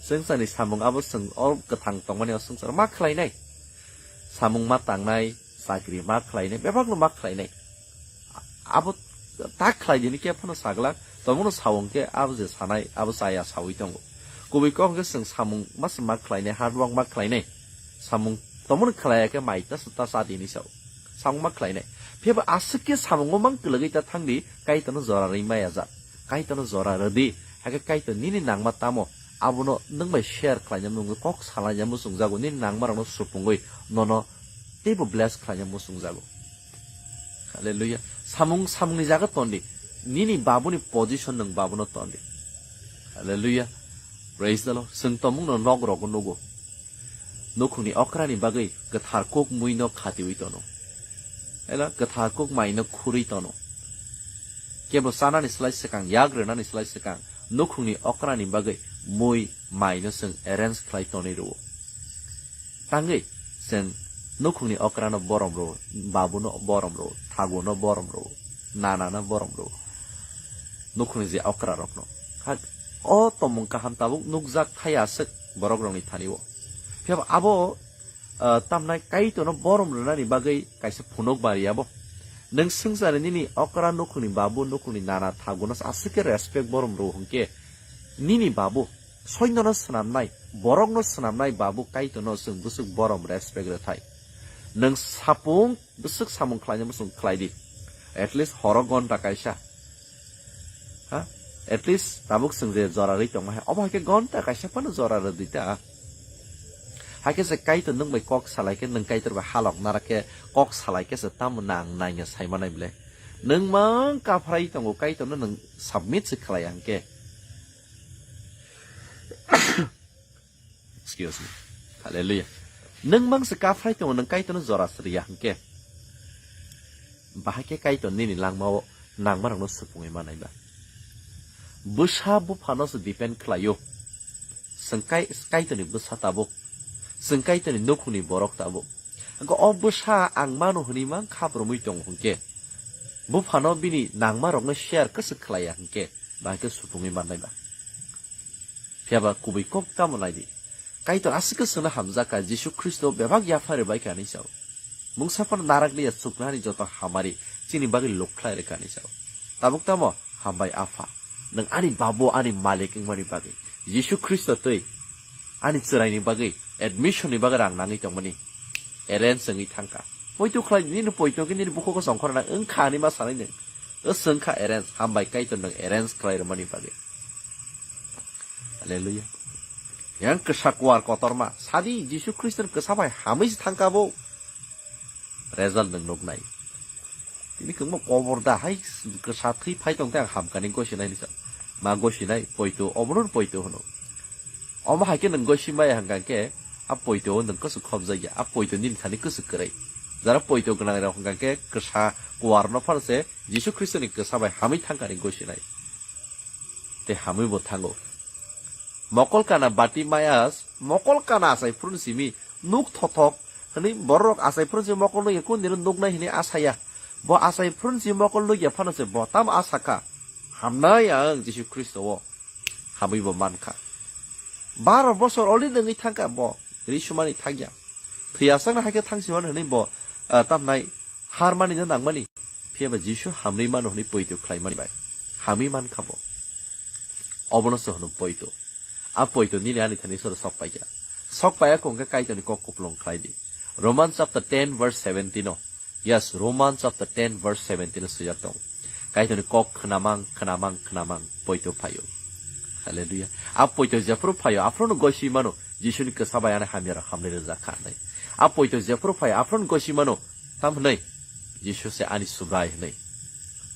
Swngcharni samung abo chwng o kwthang tongmani o swngchar ma khlainai. Samung ma tangnai, chakri ma khlainai, bebakno ma khlainai. Abo ta khlai dini khe phano sagla, tomono sawung khe abo je sanai, abo chaya sawi tongo. Kubui kok hwnkhe chwng samung ma se ma khlainai, hard work ma khlainai. Samung tomono khlaiya khe mai ta ta sa dini sao. Samung ma khlainai. Phiya ba aswk khe samungo mang kwlwgwi ta thangdi, Kaitorno jora rwi maya jak. Kaitorno jora rwdi, hakhe Kaitor nini nangma tamo, abono nwng bai share khlaina mungwi kok salaina muchungjago, nini nangma rokno supungwi nono teibo bless khlaina muchungjago. Hallelujah. Samung, samungni jaga tondi, nini babuni position nwng babuno tondi. Hallelujah. Praise the Lord. Chwng tomungno nok rogo nugo. Nukhungni okrani bagwi kwthar kuk muino khatiwi tono. Ela kwthar kuk maino khurwi tono. Kebo chanani slai swkang, yak rwnani slai swkang, nukhungni okrani bagwi mui maino chwng arrange khlai tonwi rwo. Tangwi chwng nukhungni okrano borom rwo, babuno borom rwo, thaguno borom rwo, nanano borom rwo. Nukhungni je okra rokno. Ha, o tomung kaham tabuk nukjak thai aswk borok rokni thani o. Phiya ba abo, ah, tamnai Kaitorno borom rwnani bagwi kaisa phunuk bari abo. Nwng swngcharni nini okra nukhungni babu, nukhungni nana thaguno aswk khe respect borom rwo hwnkhe nini babu soindono swnamnai, borokno swnamnai babu Kaitorno chwng bwswk borom respect rwthai. Nwng sapung bwswk samung khlaina muchung khlai di. At least horo gonta kaisa. Ha? At least tabuk chwng je jora rwi tongma hai, obo hai khe gonta kaisa phano jora rw dita. Hai khe se Kaitor nwng bai kok salai khe, nwng Kaitor bai halok nara khe kok salai khe se tamo nang nangya sai manai ble. Nwng mang kaphrai tongo, Kaitor no nwng submit se khlai ya hwnkhe. Excuse me. Hallelujah. Nwng mang se kaphrai tongo, nwng Kaitor no jora se rw ya hwnkhe. Bahai khe Kaitor nini langmao nangmarokno supungwi manai ba. Bwsa buphano se depend khlaio. Chwng Kai-, Kaitorni bwsa tabuk. Chwng Kaitorni nukhungni borok tabuk. Hwnkhe o bwsa ang mano hwnwi mang khabrumwi tongo hwnkhe. Buphano bini nangmarokno share kwswk khlaiya hwnkhe, bahai khe supungwi mannai ba. Phiya ba kubui kok tamo nai di. Kaitor aswk khe chwngno hamjak kha, Jisu Khristo bebak yapharwi bai kha hinwi sao. Mungsa phano narak liya chuknohani joto hamari chini bagwi luk khlai rwkha hinwi sao. Tabuk tamo hambai Apha, nwng ani Babu, ani Malik wngmani bagwi, Jisu Khristo twi ani chwraini bagwi, admission ni bagwi rang nangwi tongmani arrange wngwi thangkha. Poito khlai di, nini poito khe nini bukhugo songkhorna wngkha hinwi ma sanai nwng. O swngkha arrange, hambai Kaitor nwng arrange khlai rwmani bagwi. Hallelujah. Yang kwsa kuar kotorma. Sadi Jisu Khristo ni kwsa bai hamwi se thangkha bo. Result nwng nuknai. Tini kwngma kobor da hai kwsa thwi phai tong tei ang hamkani gosinai hinwi sa. Ma gosinai poito, obono poito hwno. Omo hai khe nwng gosi maya hwnkha khe a poito o nwng kwswk khobjakya. A poito nini thani kwswk kwrwi. Jara poito gwnang rok hwnkha khe kwsa kuar no phano se Jisu Khristo ni kwsa bai hamwi thangkani gosinai. Tei hamwi bo thango. Mokol kana Bartimayas, mokol kana achai phuruni simi nuk thothok hwnwi bororok achai phuruni simi mokol nukya, kun dino nuknai hwnwi asaya. Bo achai phuruni simi mokol nukya phano se bo tamo asakha, "Hamnai ang Jisu Khristo o," hamwi bo mankha. Baro bosor already wngwi thangkha bo, ri sumani thangya. Thwi asakna hai khe thangsimani hwnwi bo, ah, tamnai har mani no nangmani, phiya ba Jisu hamri mano hwnwi poito khlaimani bai hamwi mankha bo. Obono se hwno poito. A poito nini ani thani soro sok paikha. Sok paiya khe hwnkhe Kaitorni kok kupulung khlai di. Romans chapter ten verse seventeen o. Yes, Romans chapter ten verse seventeen o swijak tong. Kaitorni kok khnamang, khnamang, khnamang poito phaio. Hallelujah. A poito jephuru phaio, aphuru no gosi mano, Jisuni kwsa bai ani hamya rok hamri rijak kha hinwi. A poito jephuru phaio, aphuru no gosi mano, tam hinwi Jisu se ani Subrai hinwi.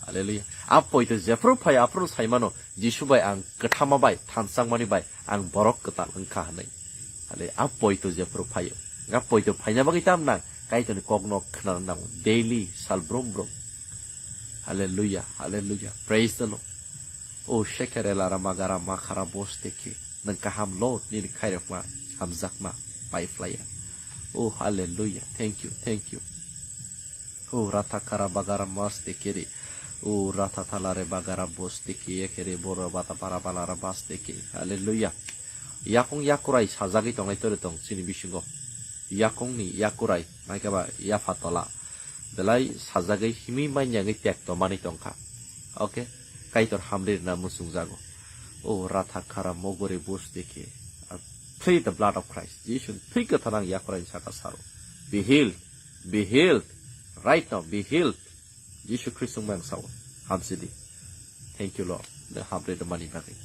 Hallelujah. A poito jephuru phaio, aphuru no sai mano, Jisu bai ang kwthama bai, thansa wngmani bai, ang borok kwtal wngkha hinwi. Hallelujah. A poito jephuru phaio. A poito phaina bagwi tam nang, Kaitorni kokno khnana nango. Daily sal brum brum. Hallelujah, hallelujah. Praise the Lord. O shekere lara magara makhara bos teke. Nwng kaham Lord, nini khairokma, hamjakma, pai phlaiya. O hallelujah. Thank you, thank you. O ratha kara bagara mas tekere. O ratha thalare bagara bos teke ekere boro bata para balara bas teke. Hallelujah. Yakung yakurai sajagwi tongnai tore tong chini bisingo. Yakungni yakurai, maikaba yapha tola. Belai sajagwi himwi manyangwi tekto manwi tongkha. Okay? Kaitor hamri rwna muchungjago. O ratha khara mogore bos teke. I plead the blood of Christ. Jisu thwi kwthar ang yakurai saka saro. Be healed. Be healed. Right now, be healed. Jisu Khristo mung sao. Hamsidi. Thank you, Lord. Nwng hamri rwmani bagwi.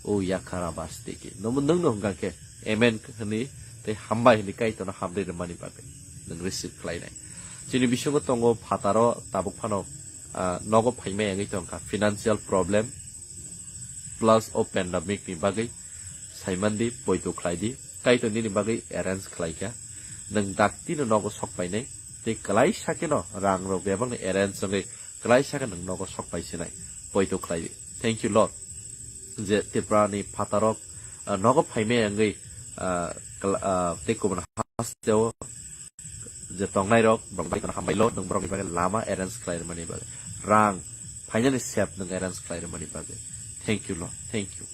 O yakhara bas teke. Nwng, nwng no hwnkha khe amen hwnwi tei hambai hwnwi Kaitorno hamri rwmani bagwi. Nwng receive khlainai. Chini bisingo tongo phataro tabuk phano, ah, nogo phaimai wngwi tongkha. Financial problem plus o pandemic ni bagwi saimandi poito khlaidi. Kaitor nini bagwi arrange khlaikha. Nwng dakti no nogo sok painai. Tei kwlaisa kheno rang rok bebak ni arrange wngwi kwlaisa khe nwng nogo sok pai sinai. Poito khlai di. Thank you, Lord. Je Tripura ni phatarok, ah, nogo phaimai wngwi, ah, kla-, ah, tei kubun hasteo je tongnai rok, borok bai kono hambai lo, nwng borok ni bagwi lama arrange khlai rwmani bagwi. Rang phainani sep nwng arrange khlai rwmani bagwi. Thank you, Lord. Thank you.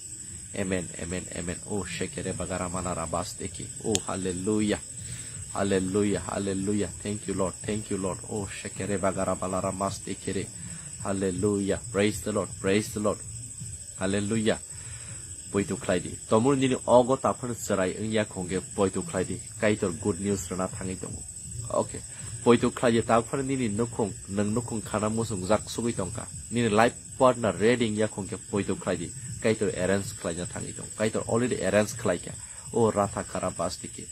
Amen, amen, amen. Oh, shekere bagara mana rabas teki. Oh, hallelujah. Hallelujah, hallelujah. Thank you, Lord. Thank you, Lord. Oh, shekere bagara bala rabas tekere. Hallelujah. Praise the Lord. Praise the Lord. Hallelujah. Poito khlai di. Tomor nini ogo taphano chwrai wngya khongke poito khlai di. Kaitor good news rwna thangwi tongo. Okay. Poito khlai di, ta phano nini nukhung, nwng nukhung khana muchungjak sugwi tongkha. Nini life partner ready wngya khong khe poito khlai di. Kaitor arrange khlaina thangwi tong. Kaitor already arrange khlaikha. O ratha khara basti khe.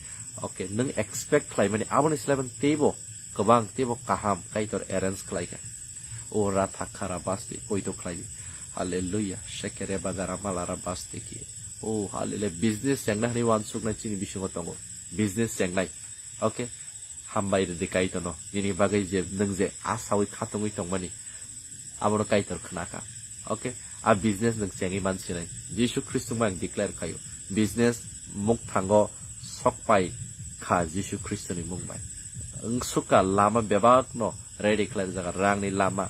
Okay, nwng expect khlaimani aboni slaiban teibo kwbang, teibo kaham Kaitor arrange khlaikha. O ratha khara basti poito khlai di. Hallelujah. Shekere bagara malara basti khe. O hallelujah. Business chengnai hwnwi uansuknai chini bisingo tongo. Business chengnai. Okay. Hambai rwdi Kaitorno, nini bagwi je nwng je asaui khatungwi tongmani, abono Kaitor khnakha. Okay? A business nwng chengwi mansinai. Jisu Khristo bai ang declare khaio. Business mukthango sokpai kha Jisu Khristoni mung bai. Wngsukha lama bebakno ready khlai rijak, rangni lama,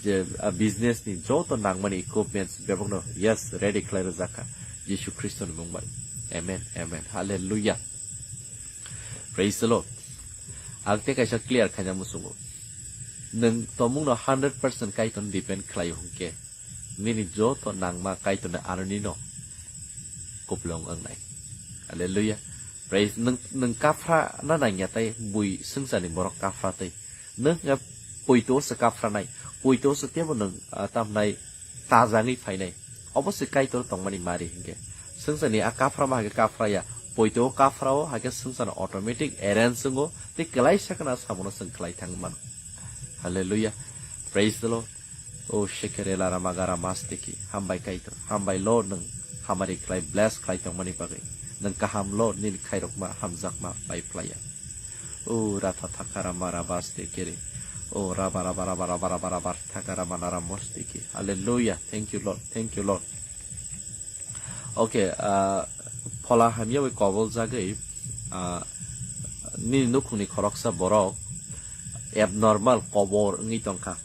je, a, business ni joto nangmani equipments bebakno, yes, ready khlai rijak kha Jisu Khristoni mung bai. Amen, amen. Hallelujah. Praise the Lord. Ang tei kaisa clear khaina muchungo. Nwng tomungno hundred percent Kaitorno depend khlaio hwnkhe, nini joto nangma Kaitorni anonino kuplung wngnai. Hallelujah. Praise. Nwng, nwng kaphra na nangya tei bui swngcharni borok kaphra tei. Nwng hwnkhe poito se kaphranai. Poito se tebo nwng, ah, tamnai tajangwi phainai. Obo se Kaitor tongmani mari hinkhe. Swngcharni a kaphrama haikhe kaphraya. Poito o kaphrao haikhe swngcharno automatic arrange wngo tei kwlaisa khna samono chwng khlai thang mano. Hallelujah. Praise the Lord. O shekere lara magara mastiki. Hambai Kaitor. Hambai Lord nwng hamari khlai bless khlai tongmani bagwi. Nwng kaham Lord nini khairokma hamjakma pai phlaiya. O ratha thakara mara baste kere. O raba raba raba raba raba raba thakara manara mostiki. Hallelujah. Thank you, Lord. Thank you, Lord. Okay, ah, phola hamya bai kobol jagwi, ah, nini nukhungni khoroksa borok abnormal kobor wngwi tongkha.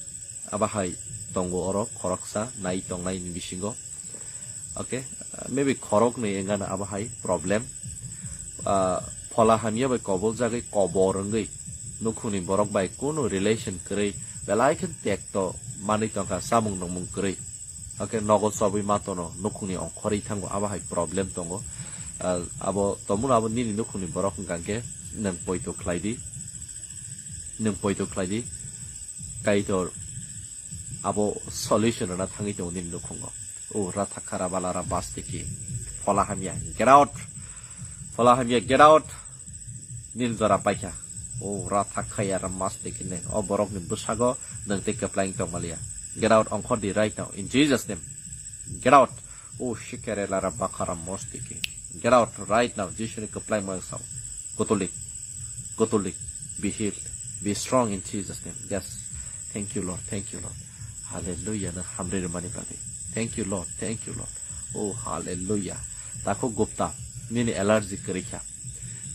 Abo hai tongo oro khoroksa nai tongnai ni bisingo. Okay, maybe khoroknwi wngano abo hai problem. Ah, phola hamya bai kobol jagwi kobor wngwi nukhungni borok bai kunu relation kwrwi belai khe tekto manwi tongkha, samung nungmung kwrwi. Okay, nogo chobwi ma tono nukhungni ongkhorwi thango, abo hai problem tongo. Ah, abo tomungno abo nini nukhungni borok wngkha khe nwng poito khlai di, nwng poito khlai di. Kaitor abo solution rwna thangwi tongo nini nukhungo. O ratha khara balara bastiki. Phola hamya, get out. Phola hamya, get out. Nini jora paikha. O ratha khaya ra mastiki ne. O borokni bwsago nwng tei kwplai wng tongmaliya. Get out, ongkhor di right now in Jesus name. Get out. O shikere lara bakara mostiki. Get out right now. Jisuni kwplai mwng sao. Kotolik. Kotolik. Be healed. Be strong in Jesus name. Yes. Thank you, Lord. Thank you, Lord. Hallelujah. Nwng hamri rwmani bagwi. Thank you, Lord. Thank you, Lord. Oh, hallelujah. Takhuk Gupta, nini allergy kwrwi kha.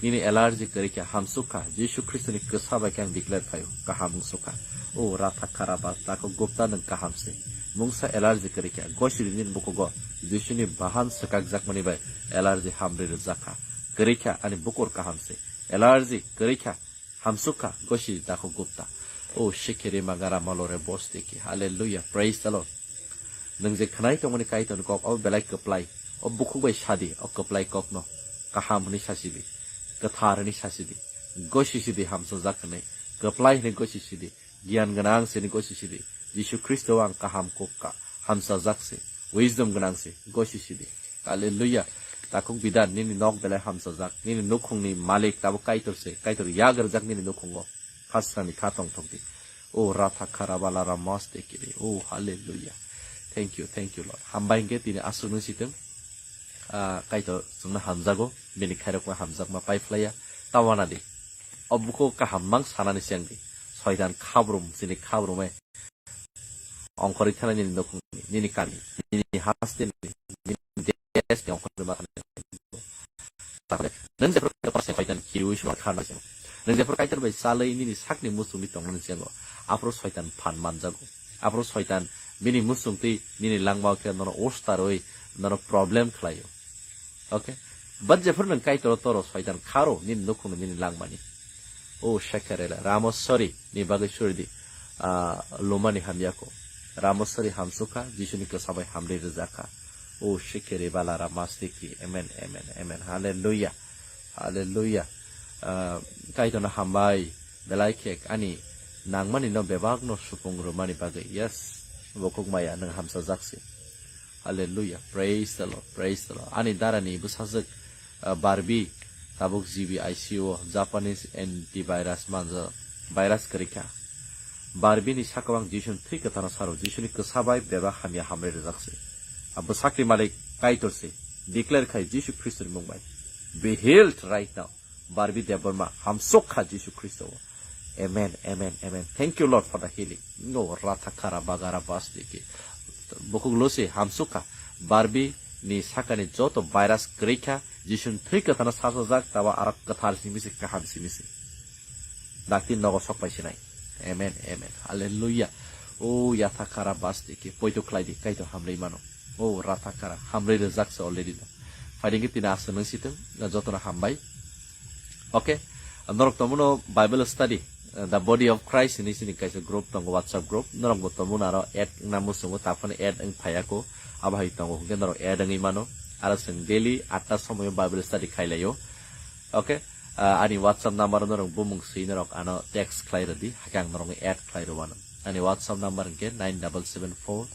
Nini allergy kwrwi kha, hamsuk kha. Jisu Khristoni kwsa bai khe ang declare khaio, kaham wngsuk kha. Oh, ratha kharaba, Takhuk Gupta nwng kaham se. Mungsa allergy kwrwi kha, gosiri nini bukugo Jisuni bahan swkakjakmani bai allergy hamri rwjak kha. Kwrwi kha, ani bukur kaham se. Allergy kwrwi kha, hamsuk kha, gosi Takhuk Gupta. O shikiri magara malore bosti ki. Hallelujah. Praise the Lord. Nwng je khnai tongmani Kaitorni kok, o belai kwplai. O bukhuk bai sadi, o kwplai kokno. Kaham hwnwi sasidi. Kwthar hwnwi sasidi. Gosi sidi hamsajak hwnwi. Kwplai hwnwi gosi sidi. Giyan gwnang sini gosi sidi. Jisu Khristo ang kaham kok ka. Hamsajak se. Wisdom gwnang se. Gosi sidi. Hallelujah. Takhuk bidan nini nok belai hamsajak. Nini nukhungni malik tabuk Kaitor se. Kaitor yagrajak nini nukhungo. Khasrani kha tongthok di. O ratha kharabala ramos de kiri. O hallelujah. Thank you, thank you Lord. Hambai hingke tini aswk nung sitwng. Ah, Kaitor chwngno hamjago. Bini khairokma hamjakma paiphlaiya. Tawana di. O bukhuk kaham mang sanani seng di. Soitan khabrum, chini khabrume. Ongkhorwi thana nini nukhungni, nini kami, nini hasteni, nini deshni ongkhorwi ma thana. Nwng jephru Kaitor bai salai nini sakni muchungwi tongnani sego, aphuru soitan phan manjago. Aphuru soitan bini muchungtwi nini langmao khe nono ustarwi nono problem khlaio. Okay? But jephru nwng Kaitor toro soitan kharo nini nukhungni nini langmani. O shekerela, Ramo sorry, ni bagwi sorry di. Ah, lumani hamyako. Ramo sorry hamsukha, Jisuni kwsa bai hamri rwjakha. O shekere bala ramastiki. Amen, amen, amen. Hallelujah. Hallelujah. Ah, Kaitorno hambai. Belai khe ani nangmani no bebak no supung rwmani bagwi. Yes, bukhuk maya nwng hamsajak se. Hallelujah. Praise the Lord. Praise the Lord. Ani dara ni bwsajwk, uh, Barbie tabuk G B I C U o Japanese antivirus manjak virus kwrwi kha. Barbie ni sakao ang Jisu ni thwi kwthano saro. Jisu ni kwsa bai bebak hamya hamrwi rwjak se. A bwsak ni malik Kaitor se. Declare khai Jisu Khristo ni mung bai. Be healed right now. Barbie Debbarma, hamsok kha Jisu Khristo o. Amen, amen, amen. Thank you, Lord, for the healing. No, ratha kara bagara bas diki. Bukhuk lusi hamsok kha. Barbie ni sakani joto virus kwrwi kha. Jisu ni thwi kwthano sasajak, taba arak kwthar simi se, kaham simi se. Dakti nogo sok pai sinai. Amen, amen. Hallelujah. O yatha kara bas diki. Poito khlai di, Kaitor hamrwi mano. O ratha kara, hamrwi rwjak se already no. Phaidi khe tini aswk nang situng, jotono hambai. Okay, norok tongmano Bible study, uh, The Body of Christ hinwi sini kaisa group tongo, WhatsApp group. Norok bo tongmano aro add wngna muchungo, taphano add wng phaiya ko. Abo hai tongo, hwnkhe norok add wngwi mano. Aro chwng daily atta somoyo Bible study khlai laio. Okay, uh, ani WhatsApp number norok bumung swi norok ano text khlai rwdi, hakhe ang norokno add khlai rwano. Ani WhatsApp number hwnkhe nine double seven four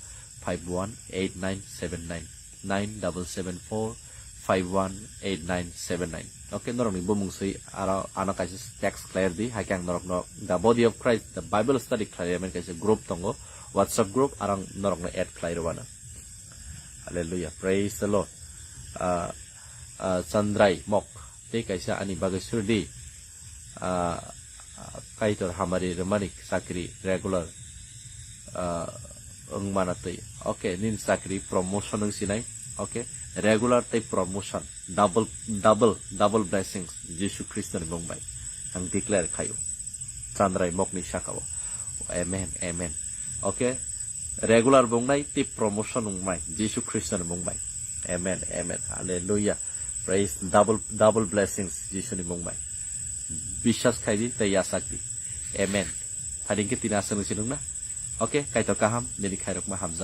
five one eight nine seven nine, nine double seven four five one eight nine seven nine. Okay, norokni bumung swi aro ano kaisa text khlai rwdi, hakhe ang norokno The Body of Christ, The Bible Study khlai rwmani kaisa group tongo, WhatsApp group, aro ang norokno add khlai rwano. Hallelujah, praise the Lord. Ah, ah, Chandrai Mok, tei kaisa ani bagwi surdi, ah, ah, Kaitor hamari rwmani chakri regular, ah, wng mana twi. Okay, nini chakri promotion wng sinai. Okay, regular tei promotion, double, double, double blessings Jisu Khristo ni mung bai ang declare khaio. Chandrai Mokni sakao. Amen, amen. Okay, regular bo wngnai tei promotion wngnai Jisu Khristo ni mung bai. Amen, amen. Hallelujah. Praise, double, double blessings Jisu ni mung bai. Biswas khai di tei yasak di. Amen. Phaidi khe tini aswk nung sinung na. Okay, Kaitor kaham, nini khairokma hamjak.